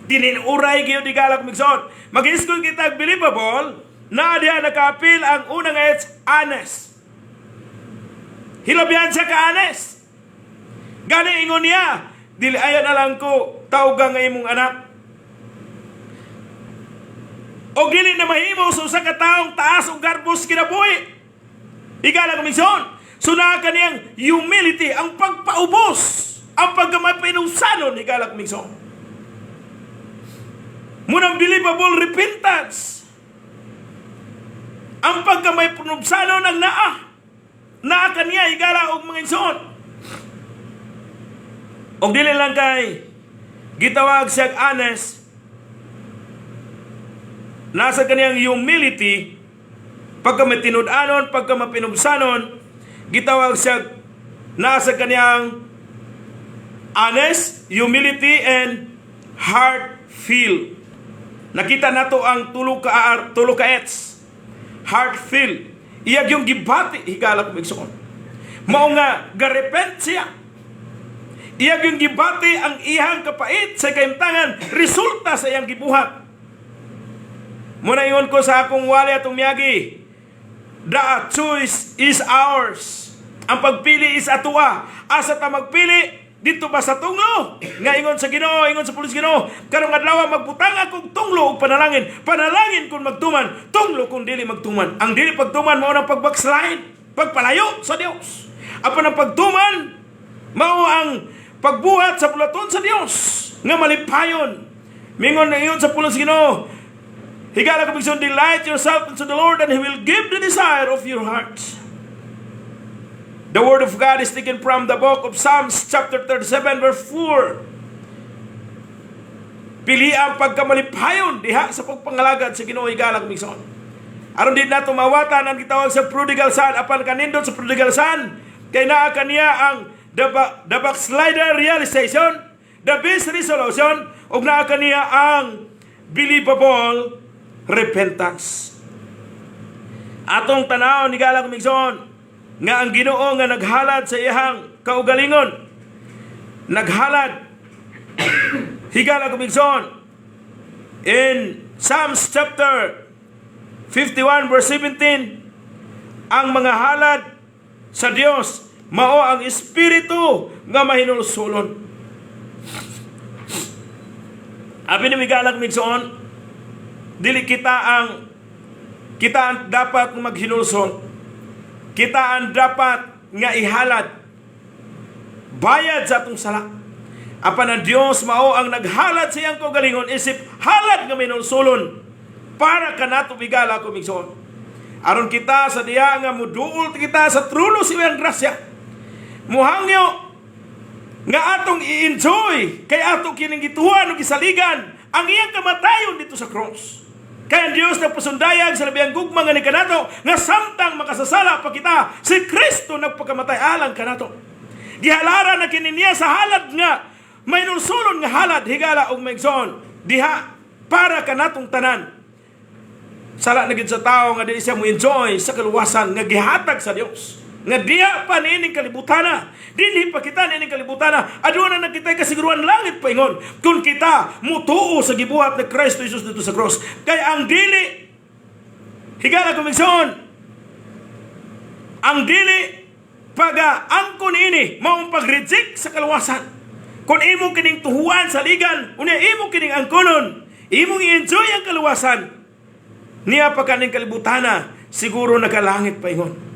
Tinuoray gyud, higala kong igsoon. Mag-hisgot kita believable na diha nakaapil ang unang H, honest. Hilabihan siya ka honest. Gani ingon niya, "Dili ayan na lang ko tawga nga imong anak." O dili na mahimo sa usa ka taong taas og garbos kinabuhi. Higala kong igsoon. So naa kaniyang humility, ang pagpaubos, ang pagkamapinusanon, higala kong igsoon. Munang believable repentance. Ang pagkamay panubsanon ang naa. Naa kaniya, higala og mga igsoon. Og dili lang kay gitawag siya honest, nasa kaniyang humility, pagka may tinud-anon, pagka mapinubsanon, gitawag siya nasa kaniyang honest, humility, and heart feel. Nakita nato ang tulo ka H. Heart feel. Iya gyung gibati, higala kong igsoon. Mao nga garepent siya. Iya gyung gibati ang iyang kapait sa kahimtangan resulta sa iyang gibuhat. Muna ingon ko sa akong wali atong miyagi, the choice is ours. Ang pagpili is atua. Asa ta magpili? Dito ba sa tunglo? Nga ingon sa Ginoo, ingon sa pulis Ginoo, karong adlaw magbutang akong tunglo og panalangin. Panalangin kung magtuman, tunglo kung dili magtuman. Ang dili pagtuman mao ang pag-backslide, pagpalayo sa Dios. Apan ang pagtuman mao ang pagbuhat sa buluhaton sa Dios nga malipayon. Mingon na ingon sa pulong sa Ginoo, higala kong igsoon, "Delight yourself unto the Lord and He will give the desire of your heart." The word of God is taken from the book of Psalms chapter 37 verse 4. Pili ang pagkamalipayon diha sa pagpangalagad sa Ginoo, higala kong igsoon. Aron di nato mawatan ang gitawag sa prodigal son, apan kanindot sa prodigal son kay naa kaniya ang the backslider realization, the best resolution, ug naa kaniya ang believable repentance. Atong tanaw, higala kong igsoon, nga ang Ginoo nga naghalad sa iyang kaugalingon, naghalad, higala kong igsoon, in Psalms chapter 51 verse 17, ang mga halad sa Dios mao ang espiritu nga mahinulsulon. Abi ni, higala kong igsoon, dili kita ang dapat maghinulsol. Kita ang dapat nga ihalad bayad sa atong sala. Apan ang Dios mao ang naghalad sa iyang kaugalingon isip halad nga minulsulon para kanato, higala kong igsoon. Aron kita sa diya nga muduol kita sa trono sa iyang grasya. Muhangyo nga atong i-enjoy kay ato kining gituohan ug gisaligan ang iyang kamatayon dito sa cross. Kaya ang Dios nagpasundayag sa labihang gugma nga ni kanato nga samtang makasasala pa kita, si Kristo nagpakamatay alang kanato. Gihalaran na kini niya sa halad nga mahinulsulon nga halad, higala og maigsoon, diha para kanatong tanan. Sala na gid sa tao nga dili siya mo enjoy sa kaluwasan nga gihatag sa Dios. Nga diha pa niining kalibutana. Dinhi pa kita niining kalibutana. Aduna na kita kasiguruhan langit paingon kung kita mutuo sa gibuhat ni Kristo Jesus dito sa cross. Kay ang dili, higala kong igsoon, ang dili paga angkon ini maong pag-reject sa kaluwasan. Kung imo kining tuhuan sa ligan, unya imo kining angkonon, imong i-enjoy ang kaluwasan, niya pa kaning kalibutana, siguro nakalangit paingon.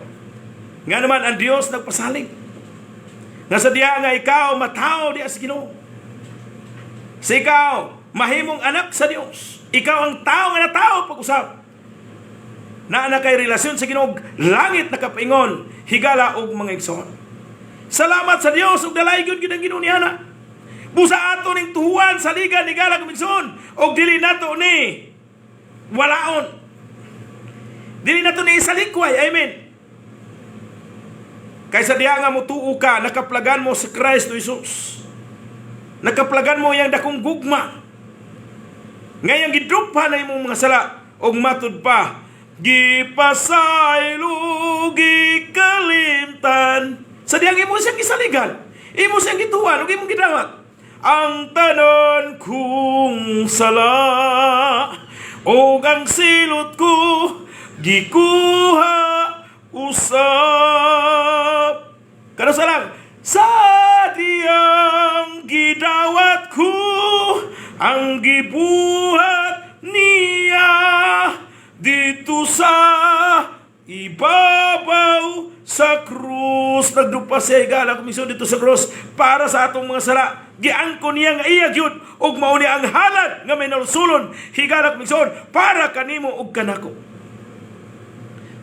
Nga naman ang Dios nagpasalig nga sa diha nga ikaw matawo diha sa Ginoo. Sa ikaw mahimong anak sa Dios. Ikaw ang tao nga natawo pag-usab. Naa na kay relasyon sa Ginoo, langit nakapaingon, higala og mga igsoon. Salamat sa Dios ug dalaygon gyud ang Ginoo niana. Busa ato ning tuhuan sa ligan, higala kong igsoon, og dili nato ni walaon. Dili nato ni isalikway. Amen. Kaysa diha nga mutuo ka, nakaplagan mo si Kristo Jesus. Nakaplagan mo yang dakong gugma. Ngayang gidupha na imong mga sala og matud pa gipasaylo, gikalimtan. Sa diyang imo siyang gisaligan. Imo siyang gituan ug imong gidawat. Ang tanan kong sala ug ang silot ko gikuha usab. Karon sa lang sa diyang gidawat ko ang gibuhat niya dito sa ibabaw sa krus. Nagdupa siya, higala komisyon, dito sa krus para sa atong mga sala. Giangkon niya nga iya gyud ug mao ni ang halad nga mahinulsulon, higala komisyon, para kanimo ug kanako.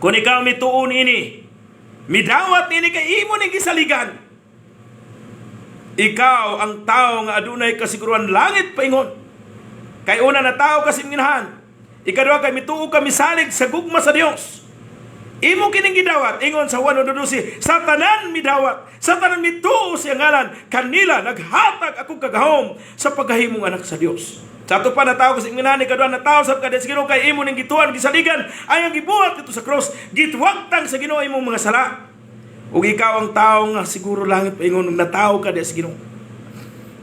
Kung ikaw mituon ini, midawat nini kay imo ning gisaligan, ikaw ang tao nga adunay kasiguruhan langit paingon. Kay una, na tao kasi minahan. Ikaduha, kay mituo ka, misalig sa gugma sa Dios. Imo kining gidawat, ingon sa Juan 1:12, sa tanan midawat, sa tanan mituo sa ngalan, kanila naghatag ako kagahom sa paghahimong anak sa Dios. Sa ato pa, natawo kasi minahan. Ikaduha, natawo sa kada sa Ginoo kay imo ning gituan, gisaligan ay ang gibuhat dito sa cross, gitwagtang sa Ginoo imong mga sala. Ug ikaw ang tao nga siguro langit paingon ug natawo ka di sa Ginoo.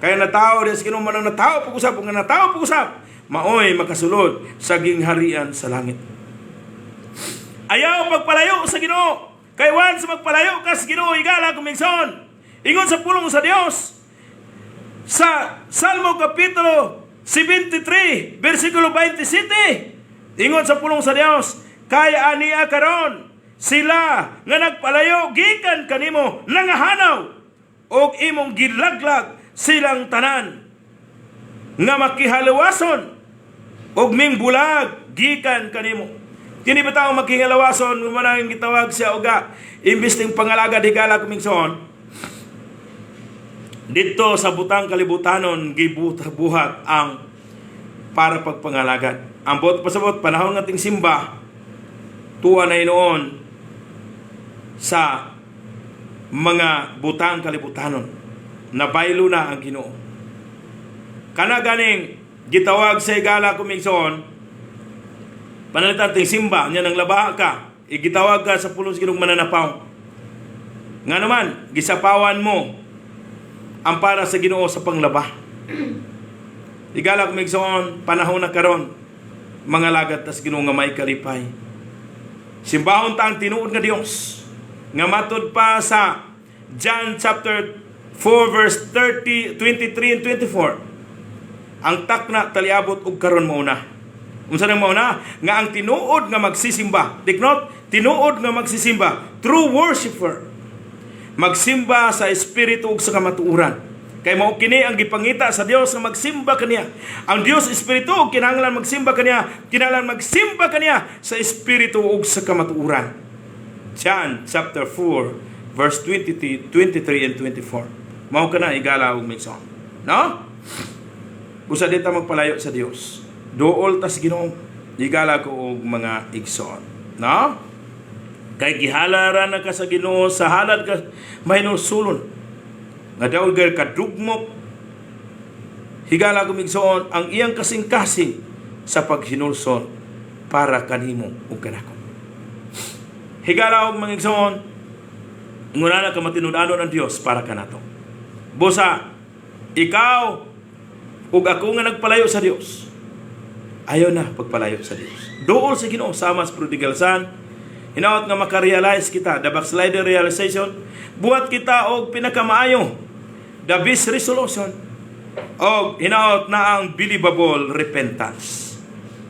Kaya natawo di sa Ginoo man ang natawo pag-usab ug nga natawo pag-usab maoy makasulod sa gingharian sa langit. Ayaw pagpalayo sa Ginoo. Kay once magpalayo ka sa Ginoo, higala kumingson, ingon sa pulong sa Dios sa Salmo kapitulo 73 versikulo 27. Ingon sa pulong sa Dios, kay ania karon sila nga nagpalayo gikan kanimo nangahanaw og imong gilaglag silang tanan nga makihalawason og mingbulag gikan kanimo. Kini ba tao makihalawason manang gitawag siya uga imbis ning pangalagad, higala kumingson, dito sa butang kalibutanon gibuhat ang para pagpangalagad. Ang buot pasabot, panahon nga simba tuwa na inoon sa mga butang kalibutanon. Nabaylo na ang Ginoo. Kana ganing gitawag sa, higala kumigson, panalitan ting simba nya nang laba ka, igitawag ka sa pulong sa Ginoo mananapaw. Nga naman, gisapawan mo ang para sa Ginoo sa panglaba. Higala kumigson, panahon na karon mga lagad tas Ginoo nga may kalipay. Simbahon ta ang tinuod nga Dios nga matud pa sa John chapter 4 verse 30, 23 and 24. Ang takna taliabot og karon mauna. Unsa nang mauna? Nga ang tinuod nga magsisimba. Take note, tinuod nga magsisimba, true worshipper. Magsimba sa espiritu ug sa kamatuoran. Kay mao kini ang gipangita sa Dios nga magsimba kaniya. Ang Dios espiritu ug kinahanglan magsimba kaniya, kinahanglan magsimba kaniya sa espiritu ug sa kamatuoran. John chapter 4 verse 23, 23 and 24. Mao kana, higala ug minsan. No? Busa di ta magpalayo sa Dios. Duol tas Ginoo. Higala ko og mga igsoon. No? Kay gihalaran na ka sa Ginoo sa halad ka mahinulsulon. Nga daw gay kadugmok, higala ko migsoon, ang iyang kasing-kasing sa paghinulsol para kanimo ug kanako. Higala og mga igsoon, nguna na ka matinud-anon ang Dios para kanato. Busa ikaw ug ako nga nagpalayo sa Dios, ayaw na pagpalayo sa Dios. Duol sa Ginoo sama sa prodigal son. Hinaot nga makarealize kita, the backslider realization, buhat kita og pinakamaayo, the best resolution, og hinaot na ang believable repentance.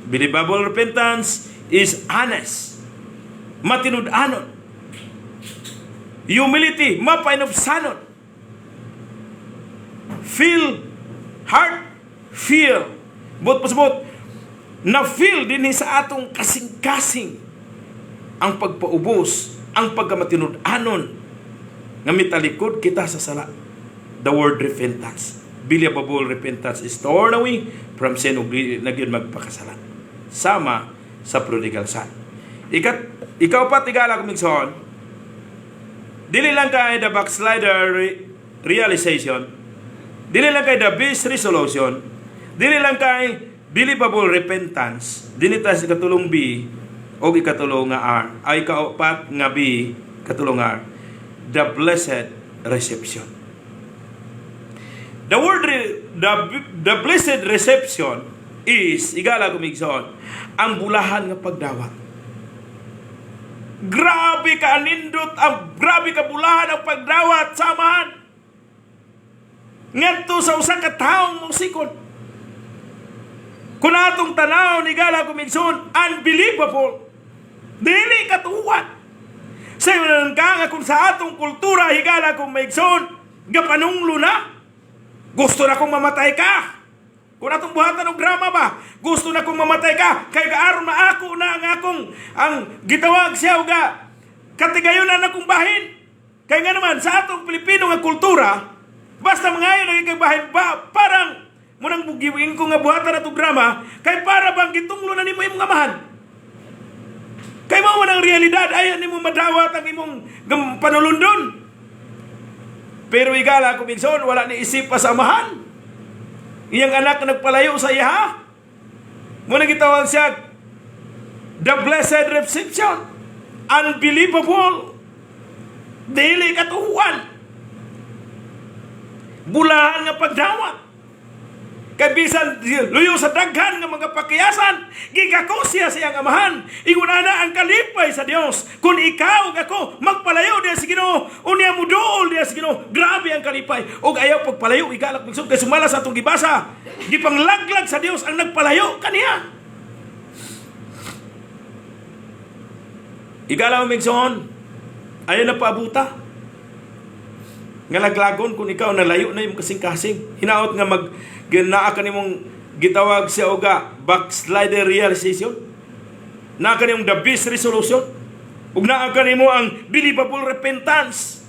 Believable repentance is honest, matinud-anon. Humility, mapainubsanon. Feel, heart, feel. Buot pasabot, na feel din sa atong kasing-kasing ang pagpaubos, ang pagkamatinud-anon nga mitalikod kita sa sala. The word repentance. Believable repentance is torn away from sin ug na gyud magpakasala. Sama sa prodigal son. Ikaw pa, higala kumigson, dili lang kay the backslider realization, dili lang kay the best resolution, dili lang kay believable repentance, dili ta sa ikatulong B o ikatulong nga R, ay kaupat nga B, katulong R, the blessed reception. The word the blessed reception is, higala kong igsoon, ang bulahan nga pagdawat. Grabe ka anindot ang grabe ka bulahan ang pagdawat sa Amahan ngadto sa usa ka taong mausikon. Kung atong tanaw, higala kong igsoon, unbelievable. Dili katuwan. Sa ka nga kung sa atong kultura, higala kong maigsoon, gapanunglo na. Gusto na kong mamatay ka. Kung atong buhatan og drama ba, gusto na kong mamatay ka, kay aron maako na ang akong, ang gitawag siya uga, katigayon na akong bahin. Kay nga naman, sa atong Pilipino nga kultura, basta mangayo na kay bahin ba, parang, munang bugiwin ko nga buhatan na drama, kay para bang gitunglo na nimo imong amahan. Kay mao man ang realidad, ayaw nimo madawat ang imong panulundon. Pero higala kong igsoon, wala ni isip pa sa amahan. Iyang anak nagpalayo sa iya. Muna gitawag siya the blessed reception. Unbelievable. Dili katuhuan. Bulahan nga pagdawat. Kay bisan luyo sa daghan nga mga pakiyasan, gigako siya sa iyang amahan. Ingon ana ang kalipay sa Dios. Kung ikaw ug ako magpalayo diha sa Ginoo, unya muduol diha sa Ginoo, grabe ang kalipay. Og ayaw pagpalayo, higala kong kay sumala sa atong gibasa, gipanglaglag sa Dios ang nagpalayo kaniya. Higala kong igsoon, ayaw na paabuta nga laglagon kung ikaw nalayo na imong kasing-kasing. Hinaot nga mag naa ka nimong gitawag siya oga backslider realization. Naa ka nimong the best resolution. Ug naa ka nimo ang believable repentance.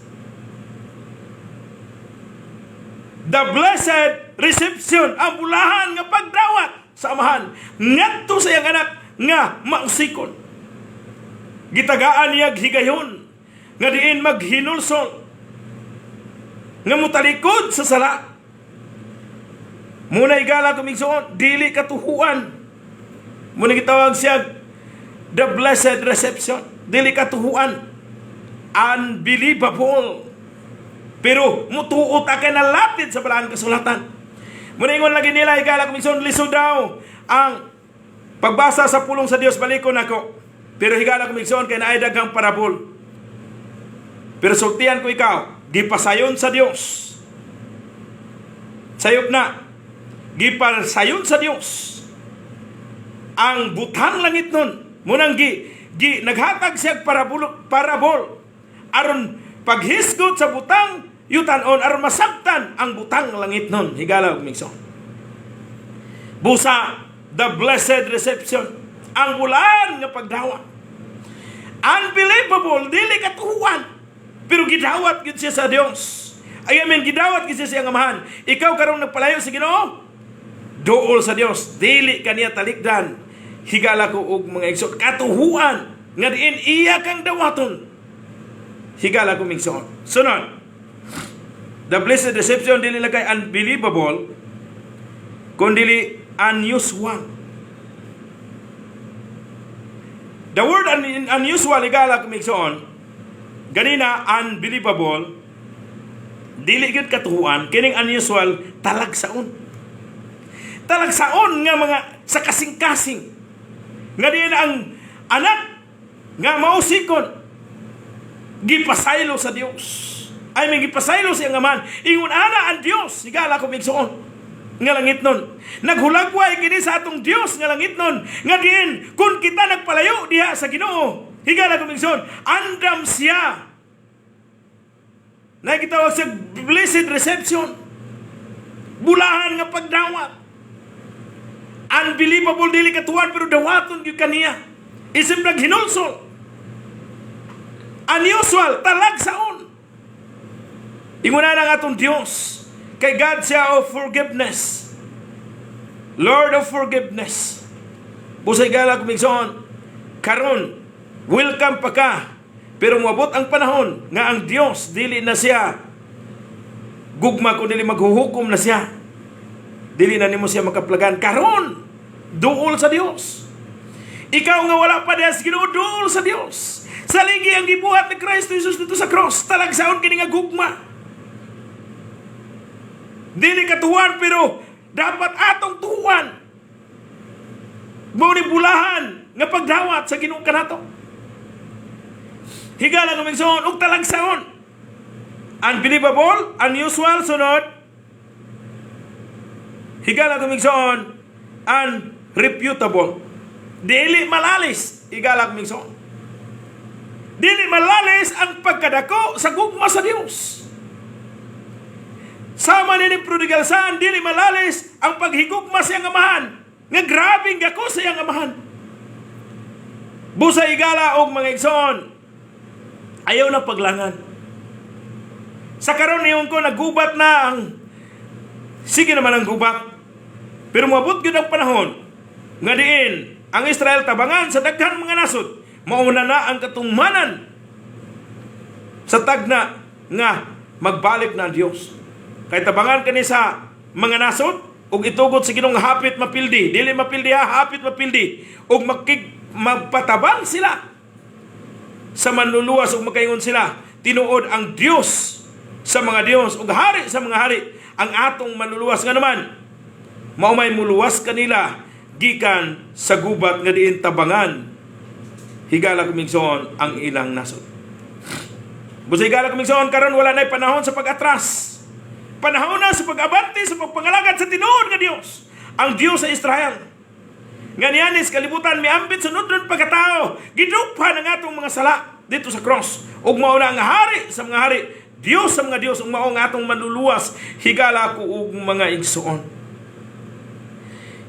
The blessed reception, ang bulahan nga pagdawat sa Amahan ngadto sa iyang anak nga mausikon. Gitagaan niya higayon nga diin maghinulsol nga mutalikod sa sala. Muna, higala kong igsoon, dili katuhuan. Muna gitawag siya the blessed reception. Dili katuhuan. Unbelievable. Pero mutuot ka na lapit sa Balaang Kasulatan. Muna ingon lagi nila, higala kong igsoon, lisod daw ang pagbasa sa pulong sa Dios, balikon ako. Pero higala kong igsoon, kay naay daghang parabol. Pero sultian ko ikaw, gipasayon sa Dios. Sayop na, gipasayon sa Dios ang butang langit nun. Munang gi naghatag siya parabol, parabol aron paghisgot sa butang yutanon, aron masabtan ang butang langit nun. Higala kong igsoon. Busa, the blessed reception, ang bulan nga pagdawat. Unbelievable, dili katuhuan. Pero gidawat gyud siya sa Dios. Ay, amen, gidawat gyud siya sa iyang Amahan. Ikaw karong nagpalayo sa Ginoo, duol sa Dios, dili kaniya talikdan. Higala ko og mga igsoon, katuhuan nga diin iya kang dawaton. Higala ko igsoon. Sunod. The blessed reception dili lang kay unbelievable, kun dili unusual. The word unusual, higala ko igsoon, ganina unbelievable, dili gyud katuhuan, kining unusual talagsaon. Talagsaon nga mga sa kasing-kasing. Nga diin ang anak nga mausikon gipasaylo sa Dios. Ay may gipasaylo sa iyang Amahan. Ingon ana ang Dios, higala ko igsoon, nga langit nun. Naghulagway kini sa atong Dios nga langit nun. Nga diin kung kita nagpalayo diha sa Ginoo, higala ko igsoon, andam siya. Nagitawag sa blessed reception. Bulahan nga pagdawat. Unbelievable, dili katuwan, pero dawaton gyud kaniya. Isip naghinulsol. Unusual, talagsaon. Ingon na ang atong Dios. Kay God siya of forgiveness. Lord of forgiveness. Busa, higala kong igsoon, karon welcome pa ka. Pero moabot ang panahon nga ang Dios dili na siya gugma kun dili maghuhukom na siya. Dili na nimo siya makaplagan. Karon, duol sa Dios. Ikaw nga wala pa diha sa Ginoo, duol sa Dios. Saligi ang gibuhat ni Kristo Jesus dito sa cross. Talagsaon kini nga gugma. Dili katuwan, pero dapat atong tuwan. Mao ni bulahan nga pagdawat sa Ginoo kanato. Higala nga migsoon ug talagsaon. Unbelievable, unusual, sunod. Higala nga migsoon, unrefutable. Dili malalis, higala nga migsoon. Dili malalis ang pagkadako sa gugma sa Dios. Sama ni prodigal son, dili malalis ang paghigugma sa iyang amahan. Nga grabeng gako sa iyang amahan. Busa, higala og mga igsoon, ayaw na paglangan. Sa karon niyon ko nagubat na ang, sige naman ang gubat. Pero moabot gyud ang panahon nga diin ang Israel tabangan sa daghan mga nasod. Mauna na ang katungmanan sa tagna nga magbalik na ang Dios. Kay tabangan kani sa mga nasod ug itugot sa Ginoo nga hapit mapildi, dili mapildi ha, hapit mapildi ug makig magpatabang sila sa manluluwas ug makaingon sila, "Tinuod ang Dios sa mga Dios ug hari sa mga hari ang atong manluluwas," nga naman mao may muluwas kanila gikan sa gubat nga diin tabangan, higala kumigsoon, ang ilang nasod. Busa, higala kumigsoon, karon wala na'y panahon sa pag-atras. Panahon na sa pag-abante sa pagpangalagad sa tinuod nga Dios, ang Dios sa Israel. Nga niyanis kalibutan miambit sa nudlon pagkatao, giduphan ang atong mga sala dito sa cross. Ug mao na ang hari sa mga hari, Dios sa mga Dios, ug mao ang atong manluluwas, higala ko og mga igsoon.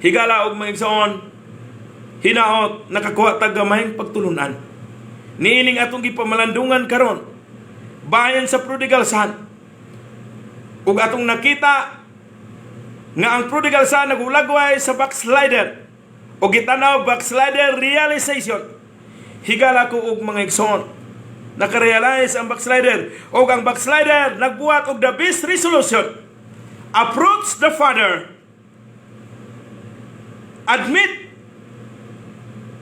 Higala og mga igsoon, hinaot nakakuha tag gamayng pagtulunan niining atong gipamalandungan karon bayan sa prodigal son. Ug atong nakita nga ang prodigal son nagulagway sa backslider o gitanaw backslider realization. Higala ko og mga igsoon, nakarealize ang backslider og ang backslider nagbuhat og the best resolution: approach the Father, admit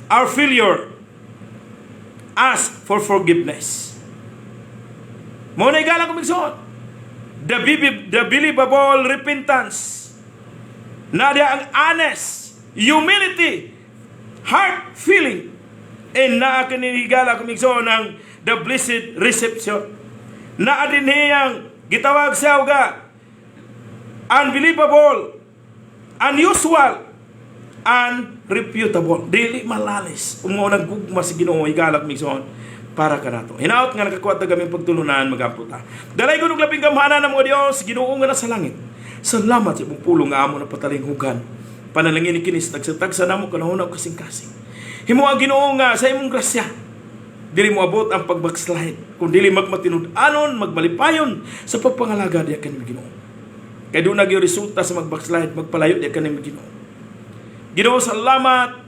our failure, ask for forgiveness. Mao na, higala ko igsoon, the believable repentance na diya ang honest humility, heart feeling, and naa kini, higala ko igsoon, ang the blessed reception. Naa din hiyang gitawag siya uga unbelievable, unusual, unrefutable. Dili malalis. Mao nang gugma sa Ginoo, higala ko igsoon, para kanato. Hinaot nga nakakuha ta gaming pagtulunan, magampo ta. Dalaygon ug labing gamhanan ng mga Dios, Ginoo nga nasa langit. Salamat sa imong pulong nga amo na patalinghugan. Panalangin ni kini sa tagsa-tagsa namo kanahon og kasing-kasing. Himo ang Ginoo nga sa imong grasya dili mo abot ang pag-backslide kung dili magmatinud-anon, magmalipayon sa pagpangalaga diya kanimo, Ginoo. Kay doon nagyo resulta sa mag-backslide, magpalayo diya kanimo, Ginoo. Ginoo, salamat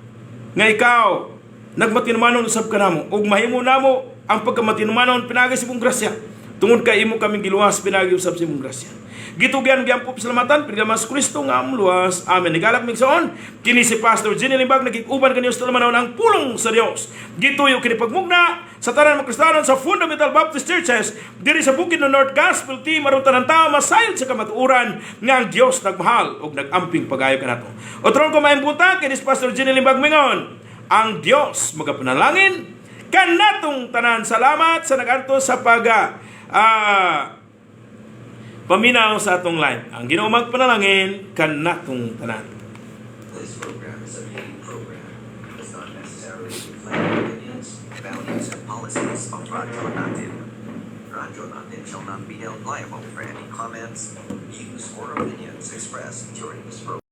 nga ikaw nagmatinumanon usab kanamo ug mahimo namo ang pagkamatinumanon pinagi sa imong grasya tungod kay imo kaming giluwas pinagi usab sa imong grasya. Gitugyan gyampo salamatan pinagamas Kristo nga among luwas. Amen. Higala migsoon, kini si Pastor Jenny Limbag nagig-uban kaniyo sa tulumanon ang pulong sa Dios. Gituyo kini pagmugna sa tanan mga Kristiyano sa Fundamental Baptist Churches diri sa Bukidnon North Gospel Team aron tanan tao masayod sa kamatuoran nga ang Dios nagmahal ug nagamping pagayo kanato. Otron ko maayong buntag, kini si Pastor Jenny Limbag mingon, ang Dios magapanalangin kanatong tanan. Salamat sa naganto sa pag paminaw sa atong live. Ang Ginoo magpanalangin kanatong tanan. This program is a paid program. Does not necessarily reflect the opinions, values, and policies of Radyo Natin. Radyo Natin shall not be held liable for any comments, views, or opinions expressed during this program.